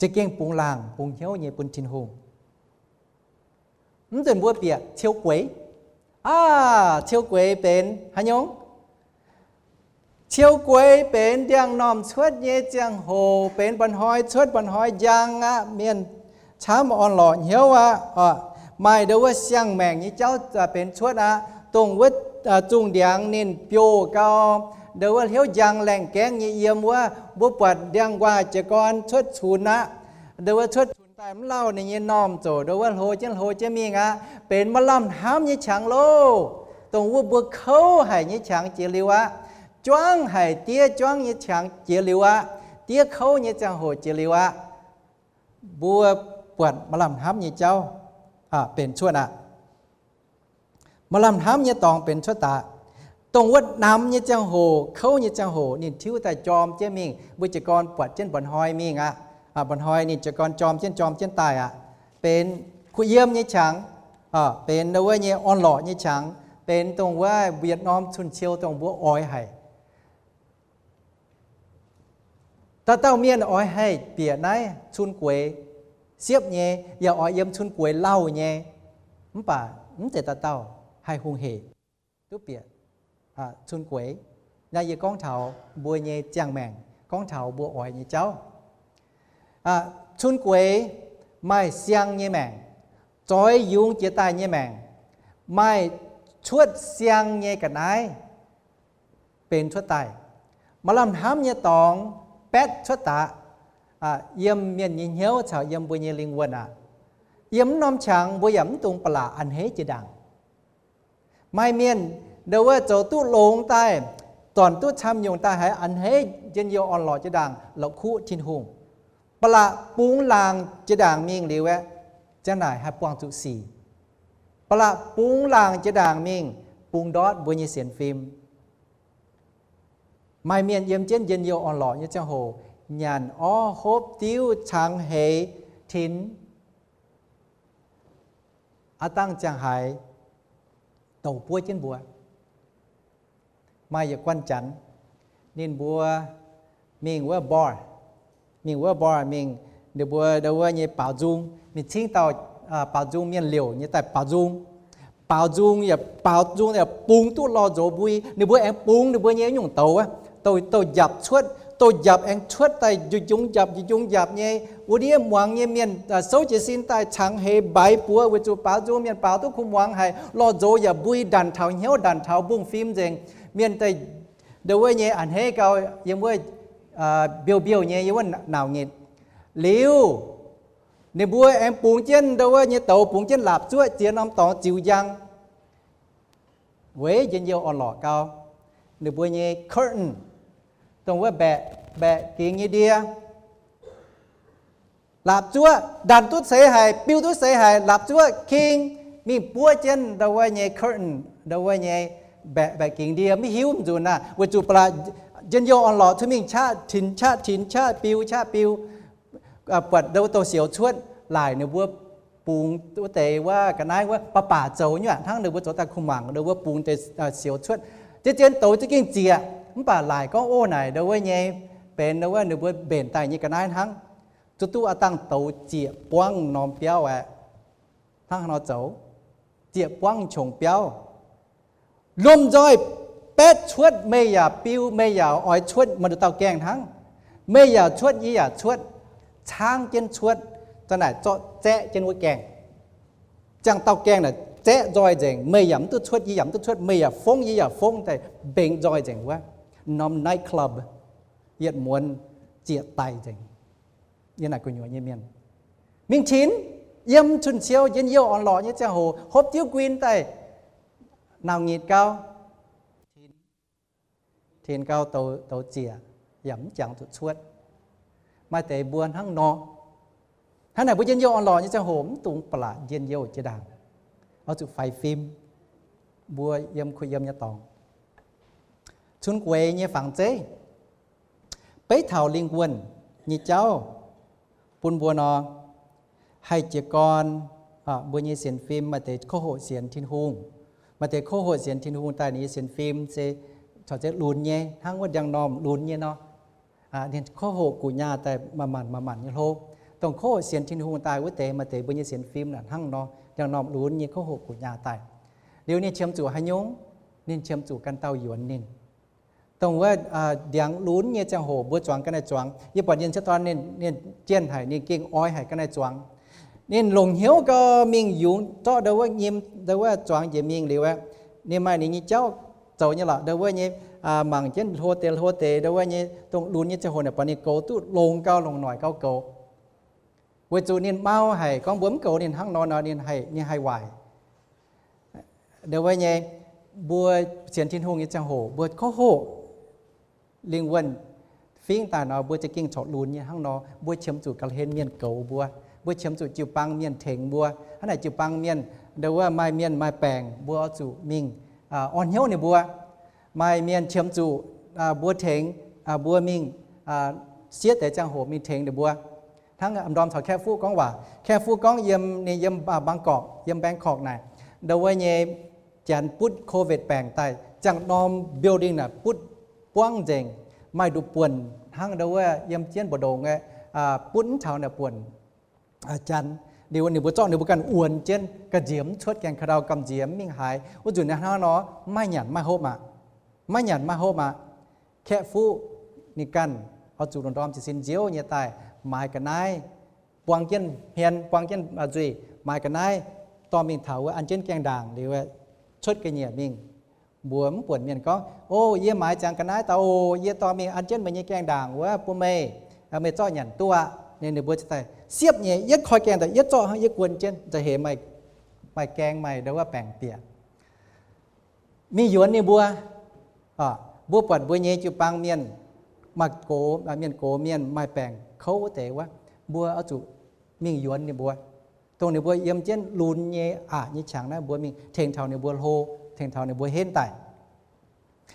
za'gengh bungx laangc bungx hnyouv nyei bun Tin-Hungh. Mv nzunc mbuo bieqc ciou gueix. Aav, ciou gueix benx haaix nyungc? Ciou gueix benx ndiangx-normh cuotv nyei ziangh hoc, benx mba'hnoi cuotv mba'hnoi njang aqv. Mienh camv orn-lorqc hnyouv aqv. Maaih ndo wuov siang-maengc nyei jauv benx cuotv aqv. Dongh wuov zungh ndiangx ninh biouv gau, ndo wuov hnyouv njang laengh gaengv nyei yiem wuov, mbuo buatc ndiangx-nquaah jiez gorn cuotv cunx aqv. Ndo wuov cuotv cunx daaih mv lauh ninh nyei normh ziouc ndo wuov hlo jienv hlo jienv mingh aqv. Benx maaih lamh hnamv nyei qangx loh, dongh wuov mbuo kouv haic nyei qangx jiex liuz aqv. Juangv haic diev juangv nyei qangx jiex liuz aqv. Diev kouv nyei ziangh hoc jiex liuz aqv. Mbuo buatc maaih lamh hnamv nyei jauv benx cuotv aqv. Maaih lamh hnamv nyei dorngx benx cuotv daaih. Dongh wuov namx nyei ziangh hoc, kouv nyei ziangh hoc ninh tiuv daaih jorm jienv mingh. Mbuo jiez gorn buatc jienv mba'hnoi mingh aqv. Mba'hnoi ninh jiez gorn jorm jienv jorm jienv daaih aqv. Benx kuh yiem nyei qangx, benx ndo wuov nyei orn-lorqc nyei qangx, benx dongh wuov yietc norm cun-ciou dongh mbuo oix haic. Dauh dauh mienh oix haih bieqc naaiv cun-gueix siepv nyei, yaac oix yiem cun-gueix lauh nyei, mv baac mv zeiz dauh dauh haih hungh hec duqv bieqc cun-gueix. Naaiv yie gorngv taux mbuo nyei ziangh maengc, gorngv taux mbuo oix nyei jauv. Cun-gueix maaih siang nyei maengc, zoix yungz jiex daaih nyei maengc, maaih cuotv siang nyei ga'naaiv benx cuotv daaih. Maaih lamh hnamv nyei dorngx baetv cuotv daaih yiem mienh nyei hnyouv caux yiem mbuo nyei lingh wuonh aqv. Yiem mv norm qangx mbuo yaac mv dungx ba'laqc a'hneiv jiex ndaangc. Maaih mienh ndo wuov zoux duqv longx daaih, zornc duqv camv nyungc daaih haiz a'hneiv njien-youh orn-lorqc jiex ndaangc la'kuqv Tin-Hungh. Ba'laqc bungx laangc jiex ndaangc mingh liuz aeqv, ziang naaic haih buangh zuqc sic. Ba'laqc bungx laangc jiex ndaangc mingh bungx ndortv mbuo nyei sienx fim. Maaih mienh yiem jienv njien-youh orn-lorqc nyei ziangh hoc nyanc orv hopv diuv cangx heix tinx, aav dangh ziangh haaix douc buov jienv mbuo. Maaih yietc guanh janx, ninh mbuo mingh wuov bar, mingh wuov bar mingh, ninh mbuo ndo wuov nyei baaux nzung, ninh cingv dauh baaux nzung mienh liouc nyei daaih baaux nzung. Baaux nzung yaac baaux nzung yaac bungx duqv lorh nzox mbui. Ninh mbuo aengx bungx ninh mbuo nyei nyungc douz, douc, douc njapc cuotv, douc njapc aengx cuotv daaih njunc njapc njunc njapc nyei. Wuov ndiev muangx nyei mienh souv jiez sin daaih cangx heix mbaix buoz weic zuqc baaux nzung mienh baaux duqv kuh muangx haic. Lorh nzox yaac mbui ndanc taux hnyouv ndanc taux mbungv fim nzengc. Mienh daaih ndo wuov nyei a'hneiv gau, yiem wuov mbiouh mbiouh nyei, yiem wuov nauc nyitc. Liuz ninh mbuo aengx bungx jienv ndo wuov nyei douz, bungx jienv laapc zuoqv ziex norm dorngx ziux njang. Weic njien-youh orn-lorqc gau, ninh mbuo nyei curtain, dongh wuov mbaeqc, mbaeqc gingx nyei ndie, laapc zuoqv ndanc duqv seix haic, biu duqv seix haic, laapc zuoqv king mingh buov jienv ndo wuov nyei curtain, ndo wuov nyei mbaeqc, mbaeqc gingx ndie maiv hiuv nzunc aqv. Weic zuqc ba'laqc njien-youh orn-lorqc cuotv mingh qaqv tinx qaqv tinx qaqv biu qaqv biu, buatc ndo wuov douh sioux cuotv, laaic ninh mbuo bungx wuov deix wuov ga'naaiv wuov baac baac zoux nyei aqv. Hnangv ninh mbuo zoux daaih kuh mangc ndo wuov bungx deix sioux cuotv, zien zien douz za'gengh zieqc, mv baac laaic gorngv, Ov, naaic ndo wuov nyei benx ndo wuov ninh mbuo mbenc daaih nyei ga'naaiv hnangv. Zuqc duqv aav dangh douz zieqc buangv norm biauv aeqv, hnangv haaix nor zoux? Zieqc buangv qongx biauv. Lomh nzoih baetv cuotv, meih yaac biu, meih yaac oix cuotv, maaih nduqc dauh gaengh hnangv. Meih yaac cuotv, yie yaac cuotv, caangv jienv cuotv, za'naaic zorqv zaeqv jienv wuov gaengh. Ziangh dauh gaengh naaic zaeqv nzoih nzengc, meih yaac mv duqv cuotv, yie yaac mv duqv cuotv, meih yaac fongv, yie yaac fongv, daaih mbengx nzoih nzengc wuov norm night club, yietc muonz zieqc daic nzengc. Yie naaic gu'nyuoz nyei mienh mingh tinx, yiem cun-ciou njien-youh orn-lorqc nyei ziangh hoc hopv diuv guin daaih nauc nyitc gau, tinx gau douz zieqc, yaac mv jangx zuqc cuotv. Maaih deix mbuo hnangv nor. Hnangv naaic mbuo njien-youh orn-lorqc nyei ziangh hoc mv dungx ba'laqc njien-youh jiex ndaangc, oix zuqc faix fim. Mbuo yiem kuh yiem nyei dorngx, cun-gueix nyei fangx zeiv, beiv taux lingh wuonh nyei jauv bun mbuo nor, haih jiez gorn mbuo nyei sienx fim. Maaih deix kouv hoqc sienx Tin-Hungh, maaih deix kouv hoqc sienx Tin-Hungh daaih ninh nyei sienx fim se caux zeiv lunx nyei, hnangv wuov ndiangx-normh lunx nyei nor. Ninh kouv hoqc guqc nyaah daaih manc-manc manc-manc nyei hlo. Dongh kouv hoqc sienx Tin-Hungh daaih wuov deix maaih deix mbuo nyei sienx fim naaic hnangv nor, ndiangx-normh lunx nyei kouv hoqc guqc nyaah daaih. Liuz ninh qiemx zuqc haaix nyungc? Ninh qiemx zuqc ganh dauh yuonx ninh. Dongh wuov ndiangx lunx nyei ziangh hoc mbuo zuangx ga'naaiv zuangx. Yie buatc yienh cietv dorn ninh, ninh jienh haic, ninh gengh oix haic ga'naaiv zuangx. Ninh longc hnyouv gau mingh yungz zorqv ndo wuov nyim, ndo wuov zuangx njiec mingh liuz aeqv, Ninh maaih ninh nyei jauv zoux nyei lorqc. Ndau wuov nyei, mangc jienv hlo deix hlo deix ndau wuov nyei dongh lunx nyei ziangh hoc naaic, buatc ninh goux duqv longx gau, longc noic gau goux. Weic zuqc ninh mau haic, gorngv mbuo mv goux ninh hnangv nor nor, ninh haih, ninh haih waaic. Ndau wuov nyei, mbuo sienx Tin-Hungh nyei ziangh hoc mbuo kouv hoqc lingh wuonh fingv daaih nor, mbuo za'gengh corc lunx nyei hnangv nor. Mbuo qiemx zuqc ga'hlen mienh goux mbuo. Mbuo qiemx zuqc jiu-baang mienh tengx mbuo. Hnangv naaic jiu-baang mienh, ndau wuov maaih mienh maaih baengc, mbuo oix zuqc mingh orn hnyouv ninh mbuo. Maaih mienh qiemx zuqc mbuo tengx, mbuo mingh sieqv deix ziangh hoc mingh tengx ninh mbuo. Hnangv m'ndorm caux Kaeqv Fuqv gorngv waac. Kaeqv Fuqv gorngv yiem, ninh yiem Bangkok, yiem Bangkok naaic, ndau wuov nyei janx butv COVID baengc daaih, ziangh norm building naaic butv buangv nzengc, maaih nduqc buonc hnangv ndau wuov yiem jienv mbu'ndongx aeqv, butv mv taux naaic buonc janx. Liuz ninh mbuo zorqv ninh mbuo ganh wuonx jienv, gamh nziex mv cuotv, gaengh ka'ndau gamh nziex mv mingh haaix. Wuov nzunc naaiv hnangv nor, mv maaih nyanc mv maaih hopv aqv. Mv maaih nyanc mv maaih hopv aqv. Kaeqv Fuqv ninh ganh oix zuqc lungh ndorm jiez sin nziouv nyei daaih maaiz ga'naaiv, buang jienv hmien, buang jienv nzuih, maaiz ga'naaiv, dorh mingh taux wuov an jienv gaengh ndaangc liuz, cuotv ga'nyiec mingh. Mbuox mv buonc mienh gorngv, O, yie maaiz ziangx ga'naaiv daaih oc. Yie dorh mingh an jienv meih nyei gaengh ndaangc wuov bun meih, meih zorqv nyanc duqv aqv. Ninh, ninh mbuo daaih siepv nyei, yietv koi gaengh daaih yietv zorqv hnangv, yietv guon jienv, nza'heix maaih gaeng, maaih ndau wuov baengc bieqc. Mingh yuonx ninh mbuo. Mbuo buatc mbuo nyei jiu-baang mienh, maaih gox, mienh gox mienh maaih baengc kouv wuov deix wuov, mbuo oix zuqc mingh yuonx ninh mbuo. Dongh ninh mbuo yiem jienv lunx nyei aqc nyei qangx naaiv, mbuo mingh tengx taux ninh mbuo hlo, tengx taux ninh mbuo henv daaih.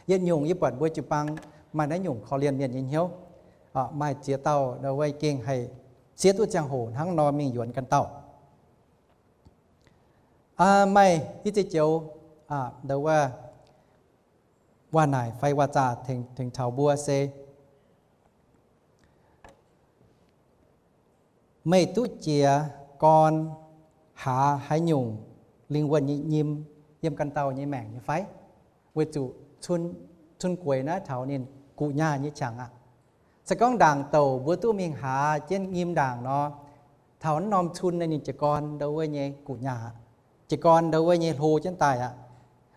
Yietc nyungc yie buatc mbuo jiu-baang maaih naaiv nyungc korv-lienh mienh nyei hnyouv, maaih ziex dauh ndau wuov gengh haih siev duqv ziangh hoc hnangv nor mingh yuonx ganh dauh. Maaih i ziex joux ndau wuov waac naaic fai waac zaah tengx taux mbuo se, meih duqv jiez gorn haaz haaix nyungc lingh wuonh nyei nyim yiem ganh dauh nyei maengc nyei fai? Weic zuqc cun, cun gueix naaiv taux ninh guqc nyaah nyei qangx aqv. Se gorngv ndaangc douc mbuo duqv mingh haaz jienv nyim ndaangc nor, taux naaiv norm cun naaiv ninh jiez gorn ndau wuov nyei guqc nyaah aqv. Jiez gorn ndau wuov nyei hlo jienv daaih aqv.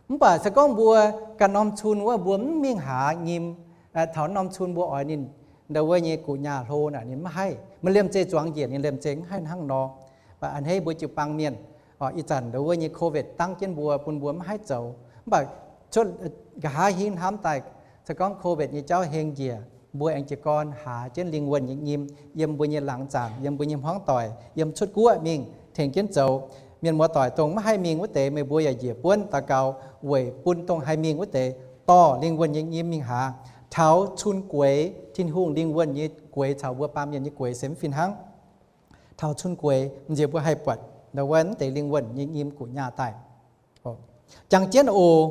Mv baac se gorngv mbuo ganh norm cun wuov mbuo mv mingh haaz nyim, taux naaiv norm cun mbuo oix ninh ndau wuov nyei guqc nyaah hlo naaic ninh mv haih. Maaih liemh zeih zuangx njiec ninh liemh zeih mv haih hnangv nor. Mv baac a'hneiv mbuo jiu-baang mienh, ih zanc ndau wuov nyei COVID dangv jienv mbuo, bun mbuo mv haih zoux. Mv baac cuotv nqa'haav hingv hnamv daaih, se gorngv COVID nyei jauv heng njiec, mbuo aengx jiez gorn haaz jienv lingh wuonh nyei nyim yiem mbuo nyei laangz zaangc, yiem mbuo nyei hmuangv doic, yiem cuotv guoqv mingh tengx jienv zoux. Mienh muoz-doic dongh maiv haih mingh wuov deix, meih mbuo yaac njiec buonv daux gaux weic bun dongh haih mingh wuov deix dorh lingh wuonh nyei nyim mingh haaz. Taux cun gueix, Tin-Hungh lingh wuonh nyei gueix caux mbuo baamh mienh nyei gueix se mv fih hnangv. Taux cun gueix, m'nziex mbuo haih buatc ndau wuov deix lingh wuonh nyei nyim guqc nyaah daaih. Jangx jienv oc,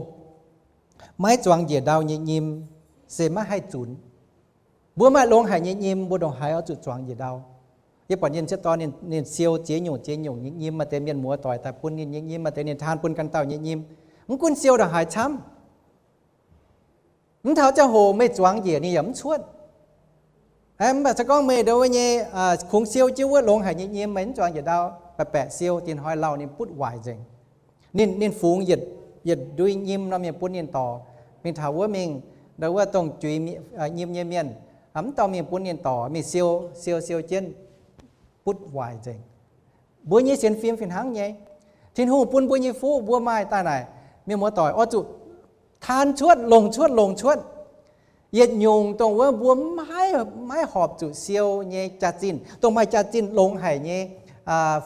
maiv zuangx njiec ndau nyei nyim se maiv haih zunx. Mbuo maaih longx haic nyei nyim, mbuo ndongc haaix oix zuqc zuangx njiec ndau? Yie buatc yienh sieqv dorn ninh, ninh siou ziex nyungc ziex nyungc nyei nyim, maaih deix mienh muoz-doic daaih bun ninh nyei nyim, maaih deix ninh taan bun ganh dauh nyei nyim. Mv gunv siou ndongc haaix camv, mv taux ziangh hoc meih zuangx njiec ninh yaac mv cuotv. Mv baac se gorngv meih ndau wuov nyei kungx siou jienv wuov longx haic nyei nyim, meih mv zuangx njiec ndau, baeqc baeqc siou, dinh hnoi lauh ninh butv waaic nzengc. Ninh, ninh fungx yietc, yietc ndui nyim nor mienh bun ninh dorc mingh taux wuov mingh, ndau wuov dongh juix nyim nyei mienh, mv dorh mingh bun ninh dorc mingh siou, siou siou jienv butv waaic nzengc. Mbuo nyei sienx fim fih hnangv nyei. Tin-Hungh bun mbuo nyei fuqv mbuo maaih daaih naaic, mienh muoz-doic oix zuqc taan cuotv, longc cuotv, longc cuotv. Yietc nyungc dongh wuov mbuo maiv, maiv horpc zuqc siou nyei jaax-zinh, dongh maaih jaax-zinh longx haic nyei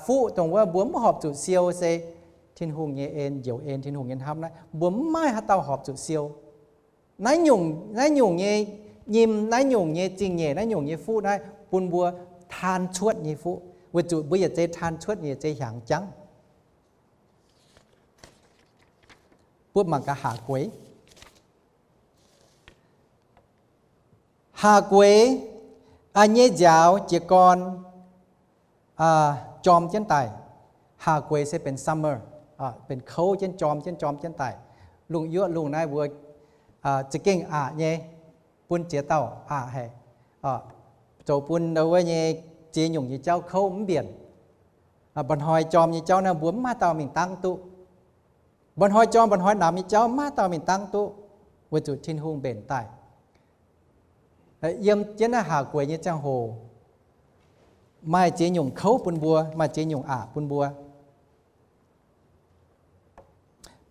fuqv dongh wuov mbuo mv horpc zuqc siou se Tin-Hungh nyei en, njoux en, Tin-Hungh nyei hnamv naaiv, mbuo mv maaih haaix dauh horpc zuqc siou. Naaiv nyungc, naaiv nyungc nyei nyim, naaiv nyungc nyei zingh nyeic, naaiv nyungc nyei fuqv naaiv bun mbuo taan cuotv nyei fuqv, weic zuqc mbuo yietc zei taan cuotv, yietc zei hiaangx jangv. Mbuo mangc gaax haac gueix. Haac gueix nyei nziaaux jiez gorn jorm jienv daaih. Haac gueix se benx summer, benx kouv jienv jorm jienv jorm jienv daaih. Lungh yuoqv lungh naaiv mbuo za'gengh aqc nyei, bun ziex dauh aqc haic, zoux bun ndau wuov nyei ziex nyungc nyei jauv kouv mv mbienc. Mba'hnoi jorm nyei jauv naaiv mbuo mv maaih dauh mingh dangv duqv. Mba'hnoi jorm mba'hnoi namx nyei jauv maiv dauh mingh dangv duqv, weic zuqc Tin-Hungh mbenc daaih. Yiem jienv naaiv haaz gueix nyei ziangh hoc, maaih ziex nyungc kouv bun mbuo, maaih ziex nyungc aqc bun mbuo.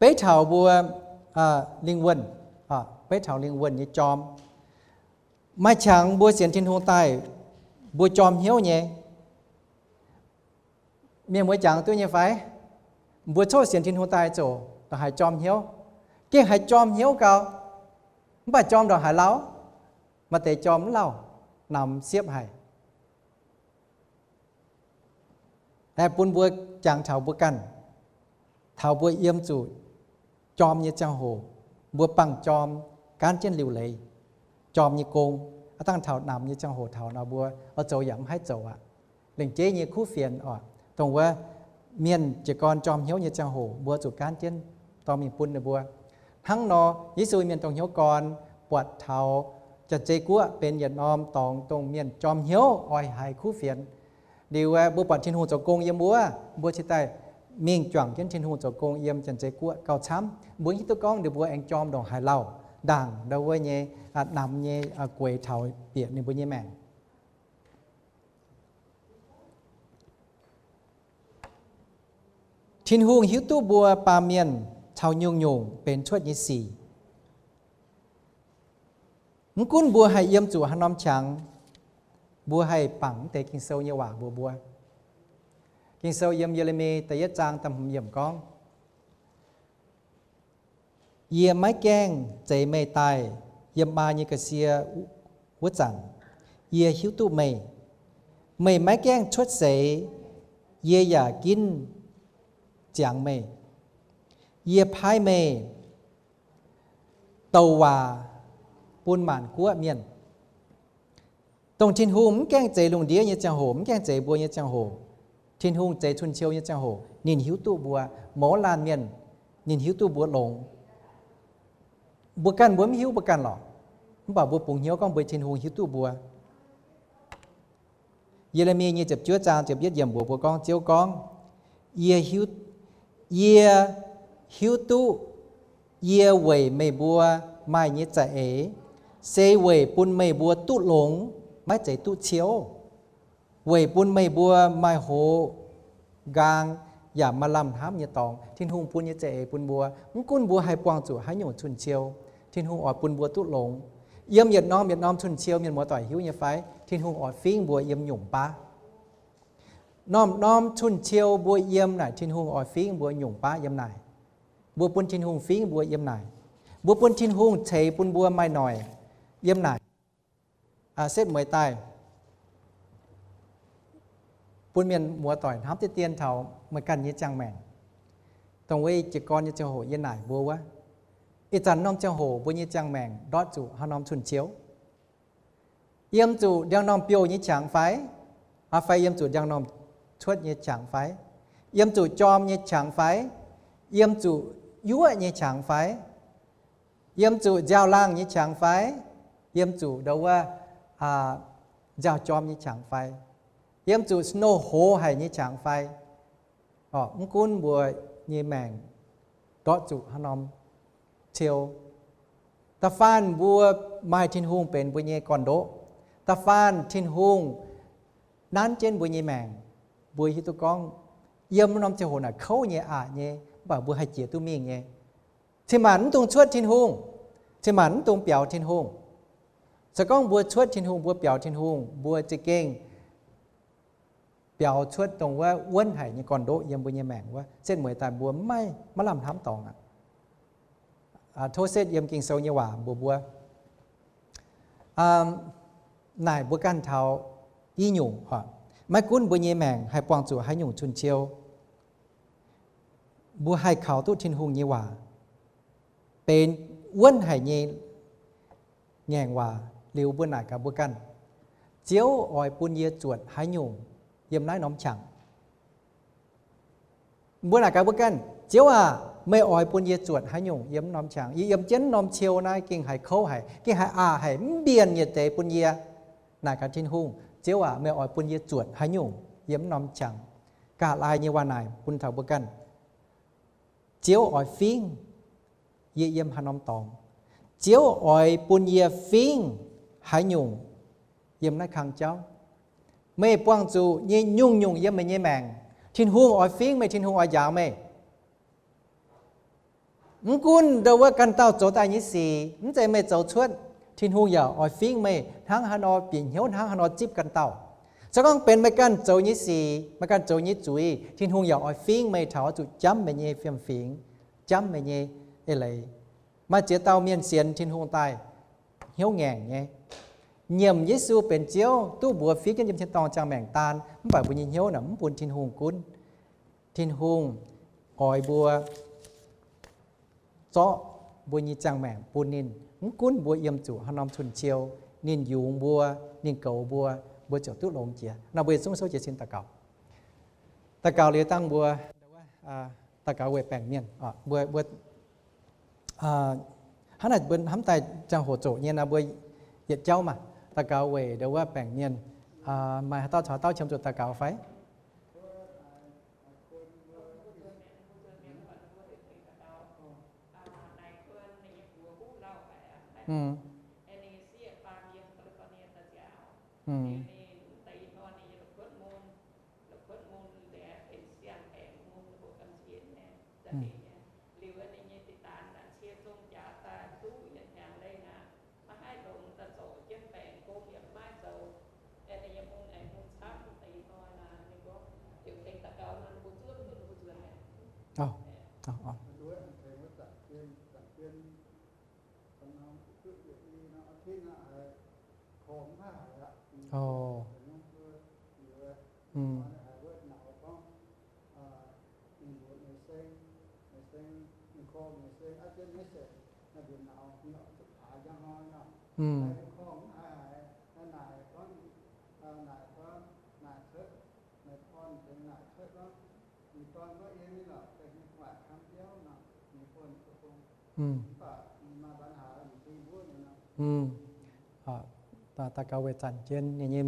Beiv taux mbuo lingh wuonh, beiv taux lingh wuonh nyei jorm. Maaih qangx mbuo sienx Tin-Hungh daaih, mbuo jorm hnyouv nyei. Mienh mueiz jangx duqv nyei fai? Mbuo coqv sienx Tin-Hungh daaih zoqc ndongc haaix jorm hnyouv? Gengh haiz jorm hnyouv gau, mv baac jorm ndongc haaix lauh? Maaih deix jorm mv lauh, namx siepv haic. Aeqv, bun mbuo jangx taux mbuo ganh, taux mbuo yiem zuqc jorm nyei ziangh hoc, mbuo bangc jorm gaanv jienv liuc leiz, jorm nyei gong. Aav dangh taux namx nyei ziangh hoc taux nor mbuo oix zoux yaac mv haih zoux aqv. Lengc jeiv nyei kuv fienx oc, dongh wuov mienh jiez gorn jorm hnyouv nyei ziangh hoc mbuo zuqc gaanv jienv dorh mingh bun ninh mbuo. Hnangv nor, Yesu mienh dongh hnyouv gorn buatc taux Janx-Zei Guoqv benx yietc norm dorngx dongh mienh jorm hnyouv oix haiz kuv fienx. Liuz mbuo buatc Tin-Hungh zoux gong yiem wuov, mbuo cingx daaih mingh juangc jienv Tin-Hungh zoux gong yiem Janx-Zei Guoqv gauh camv. Mbuo hiuv duqv gorngv ninh mbuo aengx jorm ndongc haaix lauh ndaangc ndau wuov nyei namx nyei gueix taux bieqc ninh mbuo nyei maengc. Tin-Hungh hiuv duqv mbuo baamh mienh caux nyungc-nyungc benx cuotv nyei sic. Mv gunv mbuo haih yiem zuqc haaix norm qangx, mbuo haih bangc mv deix Ging-Sou nyei waac mbuox mbuo. Ging-Sou yiem Ye^le^mi da'yietv zaang da'hmz yiemc gorngv, Yie maiv gaengh zeix meih daaih yiem maa nyei ga'sie wuov zanc, yie hiuv duqv meih. Meih maiv gaengh cuotv seix, yie yaac ginv ziangx meih. Yie paaiv meih douc waac bun maanc guoqv mienh. Dongh Tin-Hungh mv gaengh zeix lungh ndiev nyei ziangh hoc, mv gaengh zeix mbuo nyei ziangh hoc, Tin-Hungh zeix cun-ciou nyei ziangh hoc, ninh hiuv duqv mbuo mouz laanh mienh, ninh hiuv duqv mbuo longx. Mbuo ganh mbuo mv hiuv mbuo ganh lorqc, mv baac mbuo bungx hnyouv gorngv mbuo Tin-Hungh hiuv duqv mbuo. Ye^le^mi nyei ziepc juov zaang ziepc yietv yiemc mbuox mbuo gorngv, Ziouv gorngv, Yie hiuv, yie hiuv duqv yie weic meih mbuo maaih nyei za'eix, se weic bun meih mbuo duqv longx, maiv zeiz duqv ciouv, weic bun meih mbuo maaih hoz nqaang yaac maaih lamh hnamv nyei dorngx. Tin-Hungh bun nyei za'eix bun mbuo, mv gunv mbuo haih buangh zuqc haaix nyungc cun-ciou, Tin-Hungh oix bun mbuo duqv longx. Yiem yietc norm yietc norm cun-ciou, mienh muoz-doic hiuv nyei fai? Tin-Hungh oix fingv mbuo yiem nyungc baav. Norm-norm cun-ciou mbuo yiem naaic, Tin-Hungh oix fingv mbuo nyungc baav yiem naaic. Mbuo bun Tin-Hungh fingv mbuo yiem naaic. Mbuo bun Tin-Hungh ceix bun mbuo maaih noic yiem naaic. Setv mueiz daaih, bun mienh muoz-doic hnamv deix dien taux meih ganh nyei ziangh maengc. Dongh wuov jiez gorn nyei ziangh hoc yie naaic mbuo wuov, ih zanc norm ziangh hoc mbuo nyei ziangh maengc ndortv zuqc haaix norm cun-ciou? Yiem zuqc ndiangx-normh biouh nyei qangx fai? Fai yiem zuqc ndiangx-normh cuotv nyei qangx fai? Yiem zuqc jorm nyei qangx fai? Yiem zuqc yuoqv nyei qangx fai? Yiem zuqc nziaaux-laangh nyei qangx fai? Yiem zuqc ndau wuov nziaaux-jorm nyei qangx fai? Yiem zuqc snow hoz haic nyei qangx fai? Mv gunv mbuo nyei maengc ndortv zuqc haaix norm ciou, da'faanh mbuo maaih Tin-Hungh benx mbuo nyei gorn-ndoqv, da'faanh Tin-Hungh nanv jienv mbuo nyei maengc, mbuo hiuv duqv gorngv yiem norm ziangh hoc naaic kouv nyei, aqc nyei, mv baac mbuo haih jiex duqv mingh nyei. Cin-maanc mv dungx cuotv Tin-Hungh, cin-maanc mv dungx biaux Tin-Hungh. Se gorngv mbuo cuotv Tin-Hungh, mbuo biaux Tin-Hungh, mbuo za'gengh biaux cuotv dongh wuov wuonv haic nyei gorn-ndoqv yiem mbuo nyei maengc wuov, setv mueiz daaih mbuo maiv, maiv lamh hnamv dorngx aqv. Tov setv yiem Ging-Sou nyei waac mbuox mbuo, naaic mbuo ganh taux i nyungc, maiv gunv mbuo nyei maengc haih buangh zuqc haaix nyungc cun-ciou, mbuo haih kaux duqv Tin-Hungh nyei waac benx wuonv haic nyei ngaengc waac. Liuz mbuo naaic gaax mbuo ganh, Ziouv oix bun yie zuotc haaix nyungc yiem naaiv norm qangx? Mbuo naaic gaax mbuo ganh, Ziouv aac, meih oix bun yie zuotc haaix nyungc yiem norm qangx? Yie yiem jienv norm ciou naaiv gengh haiz kouv haic, gengh haiz aqc haic, mv mbienc yietc deix bun yie. Naaic gaax Tin-Hungh, Ziouv aac, meih oix bun yie zuotc haaix nyungc yiem norm qangx? Ga'laaih nyei waac naaic bun taux mbuo ganh. Ziouv oix fingv yie yiem haaix norm dorngx. Ziouv oix bun yie fingv haaix nyungc yiem naaiv kang jauv. Meih buangh zuqc nyei nyungc-nyungc yiem meih nyei maengc, Tin-Hungh oix fingv meih, Tin-Hungh oix njaaux meih. Mv gunv ndo wuov ganh dauh zoux daaih nyei sic, mv zeiz meih zoux cuotv, Tin-Hungh yaac oix fingv meih hnangv haaix nor, bieqc hnyouv hnangv haaix nor zipv ganh dauh. Se gorngv benx meih ganh zoux nyei sic, meih ganh zoux nyei zuiz, Tin-Hungh yaac oix fingv meih taux oix zuqc jamv meih nyei fiem-fingx, jamv meih nyei eix leiz. Maaih ziex dauh mienh sienx Tin-Hungh daaih hnyouv ngaengc nyei, nyiemc Yesu benx Ziouv, duqv mbuox fiev jienv yiem tin-dorngh ziangh maengc daan, mv baac mbuo nyei hnyouv naaic mv bun Tin-Hungh gunv. Tin-Hungh oix mbuo zorqv mbuo nyei ziangh maengc bun ninh. Mv gunv mbuo yiem zuqc haaix norm cun-ciou, ninh yungz mbuo, ninh goux mbuo, mbuo ziouc duqv longx jiex. Nor mbuo yietc zungv souv jiez sin daux gaux. Daux gaux liuz dangh mbuo daux gaux weic baengc mienh. Mbuo, mbuo hnangv naaic mbuo hnamv daaih ziangh hoc zoqc nyei nor, mbuo yietc jauv maah, daux gaux weic ndo wuov baengc mienh. Maaih haaix dauh caux haaix dauh qiemx zuqc daux gaux fai? Daux gaux weic zanc jienv ninh nyei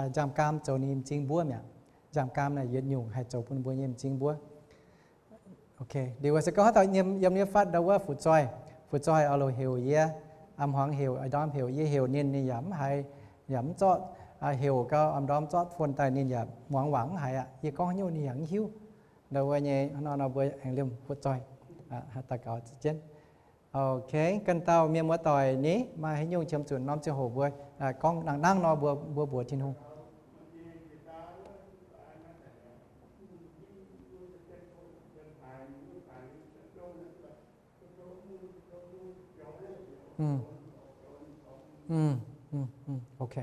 nziaamv-gaam zoux ninh nyei m'zing mbuov mi'aqv. Nziaamv-gaam naaic yietc nyungc haih zoux bun mbuo nyei m'zing mbuov. Liuz se gorngv haaix dauh yiem nyei fatv ndo wuov fu'zoih, fu'zoih oix loc heuc yie, am hmuangx heuc, am ndorm heuc yie, heuc ninh, ninh yaac mv haiz, yaac mv zorqv, heuc gau am ndorm zorqv phone daaih ninh yaac muangx waac mv haiz aqv. Yie gorngv haaix nyungc ninh yaac mv hiuv. Ndo wuov nyei nor, nor mbuo aengx liemh fu'zoih daux gaux jienv. Ok, ganh dauh mienh muoz-doic ni, maaih haaix nyungc qiemx zuqc norm ziangh hoc mbuo gorngv nangh nangv nor mbuo, mbuo mbuox Tin-Hungh. Ok.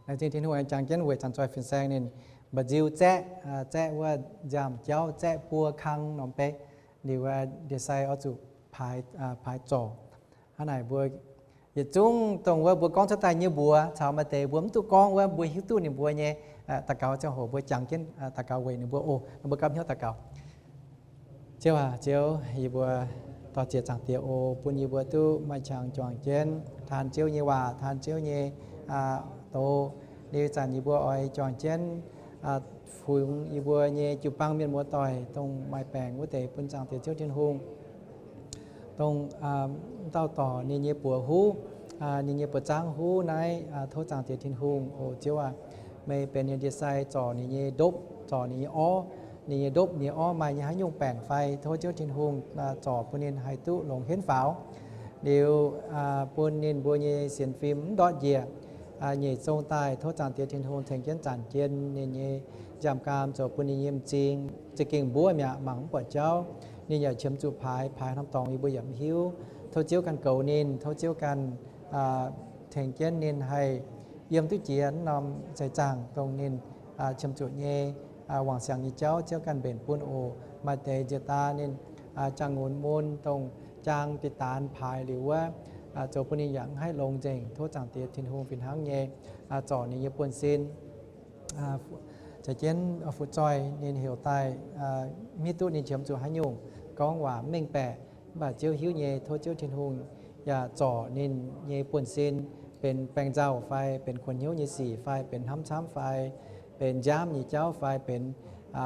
Naaiv zingh Tin-Hungh aengx jangx jienv weic zanc zoih fin-saeng ninh mba'nziu zaeqv, zaeqv wuov nziaamv-jauv, zaeqv buo kang norm beiv. Liuz ndie-sai oix zuqc paaix, paaix zorc. Hnangv naaic mbuo yietc zungv dongh wuov mbuo gorngv cuotv daaih nyei mbuox caux maaih deix mbuo mv duqv gorngv wuov, mbuo hiuv duqv ninh mbuo nyei daux gaux ziangh hoc mbuo jangx jienv daux gaux weic ninh mbuo oc. Mbuo gapv hnyouv daux gaux. Ziouv aac, Ziouv, yie mbuo dor-ziec Zaangc Diex oc, bun yie mbuo duqv maaih qangx juangc jienv taan Ziouv nyei waac, taan Ziouv nyei doz. Liuz zanc yie mbuo oix juangc jienv fungx yie mbuo nyei jiu-baang mienh muoz-doic dongh maaih baengc wuov deix bun Zaangc Diex Ziouv Tin-Hungh, dongh dauh dorc ninh nyei buoz huv, ninh nyei buoz zaangv huv naaiv. Tov Zaangc Diex Tin-Hungh oc Ziouv aac, meih benx ninh ndie-sai zorc ninh nyei ndopv, zorc ninh nyei orv, ninh nyei ndopv, ninh nyei orv maaih nyei haaix nyungc baengc fai, tov Ziouv Tin-Hungh zorc bun ninh haih duqv longx henv faaux. Liuz bun ninh mbuo nyei sienx fim mv ndortv njiec, nyeic zong daaih. Tov Zaangc Diex Tin-Hungh tengx jienv zanc jienv ninh nyei nziaamv-gaam zoux bun ninh nyei m'zing za'gengh mbuov mi'aqv, mangc mv buatc jauv. Ninh yaac qiemx zuqc paaix, paaix norm dorngx yie mbuo yaac mv hiuv. Tov Ziouv ganh goux ninh, tov Ziouv ganh tengx jienv ninh haih yiem duqv jiex norm seix zaangc dongh ninh qiemx zuqc nyei wangc siangx nyei jauv. Ziouv ganh mbenc bun oc. Maaih deix njiec daaih ninh jangx-ngunx mun dongh jaang diqc daanx paaix liuz wuov, zoux bun ninh yaac mv haih longx nzengc. Tov Zaangc Diex Tin-Hungh fih hnangv nyei zorc ninh nyei buonv-sin. Caux jienv fu'zoih ninh heuc daaih, mv hiuv duqv ninh qiemx zuqc haaix nyungc, gorngv waac mv mengh baeqc, mv baac Ziouv hiuv nyei. Tov Ziouv Tin-Hungh yaac zorc ninh nyei buonv-sin, benx baengc nzauh fai benx kuonx hnyouv nyei sic fai benx hnamv camv fai benx nziaamv nyei jauv fai benx,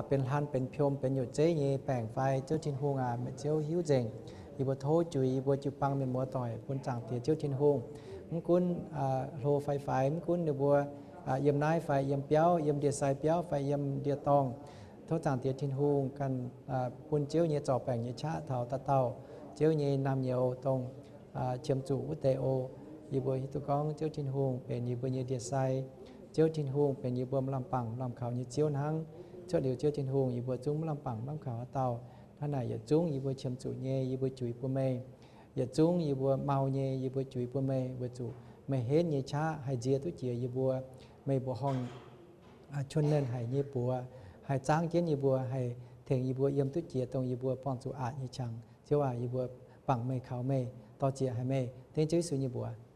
benx hlan benx piom benx nyutc zeiv nyei baengc fai, Ziouv Tin-Hungh aac, meih Ziouv hiuv nzengc. Yie mbuo tov juix yie mbuo jiu-baang mienh muoz doic bun Zaangc Diex Ziouv Tin-Hungh. Mv gunv hlo fai faix, mv gunv ninh mbuo yiem naaiv fai yiem biauv, yiem ndie-sai biauv fai yiem ndie-dorngh, tov Zaangc Diex Tin-Hungh ganh bun Ziouv nyei zorc baengc nyei qaqv taux dauh dauh Ziouv nyei naamh nyouz dongh qiemx zuqc wuov deix oc. Yie mbuo hiuv duqv gorngv Ziouv Tin-Hungh benx yie mbuo nyei ndie-sai. Ziouv Tin-Hungh benx yie mbuo maiv lamh bangc lamh kaux nyei Ziouv hnangv. Cuotv liuz Ziouv Tin-Hungh, yie mbuo zungv maiv lamh bangc lamh kaux haaix dauh. Hnangv naaic yietc zungv yie mbuo qiemx zuqc nyei, yie mbuo juix bun meih. Yietc zungv yie mbuo mau nyei, yie mbuo juix bun meih, weic zuqc meih henv nyei qaqv haih nzie duqv jiex yie mbuo. Meih mbuoqc horngh, cuon nernh haic nyei buoz haih zaangv jienv yie mbuo, haih tengx yie mbuo yiem duqv jiex dongh yie mbuo buangh zuqc aqc nyei qangx. Ziouv aac, yie mbuo bangc meih, kaux meih, dor-ziec haic meih, dengv Ziouv Yesu nyei mbuox.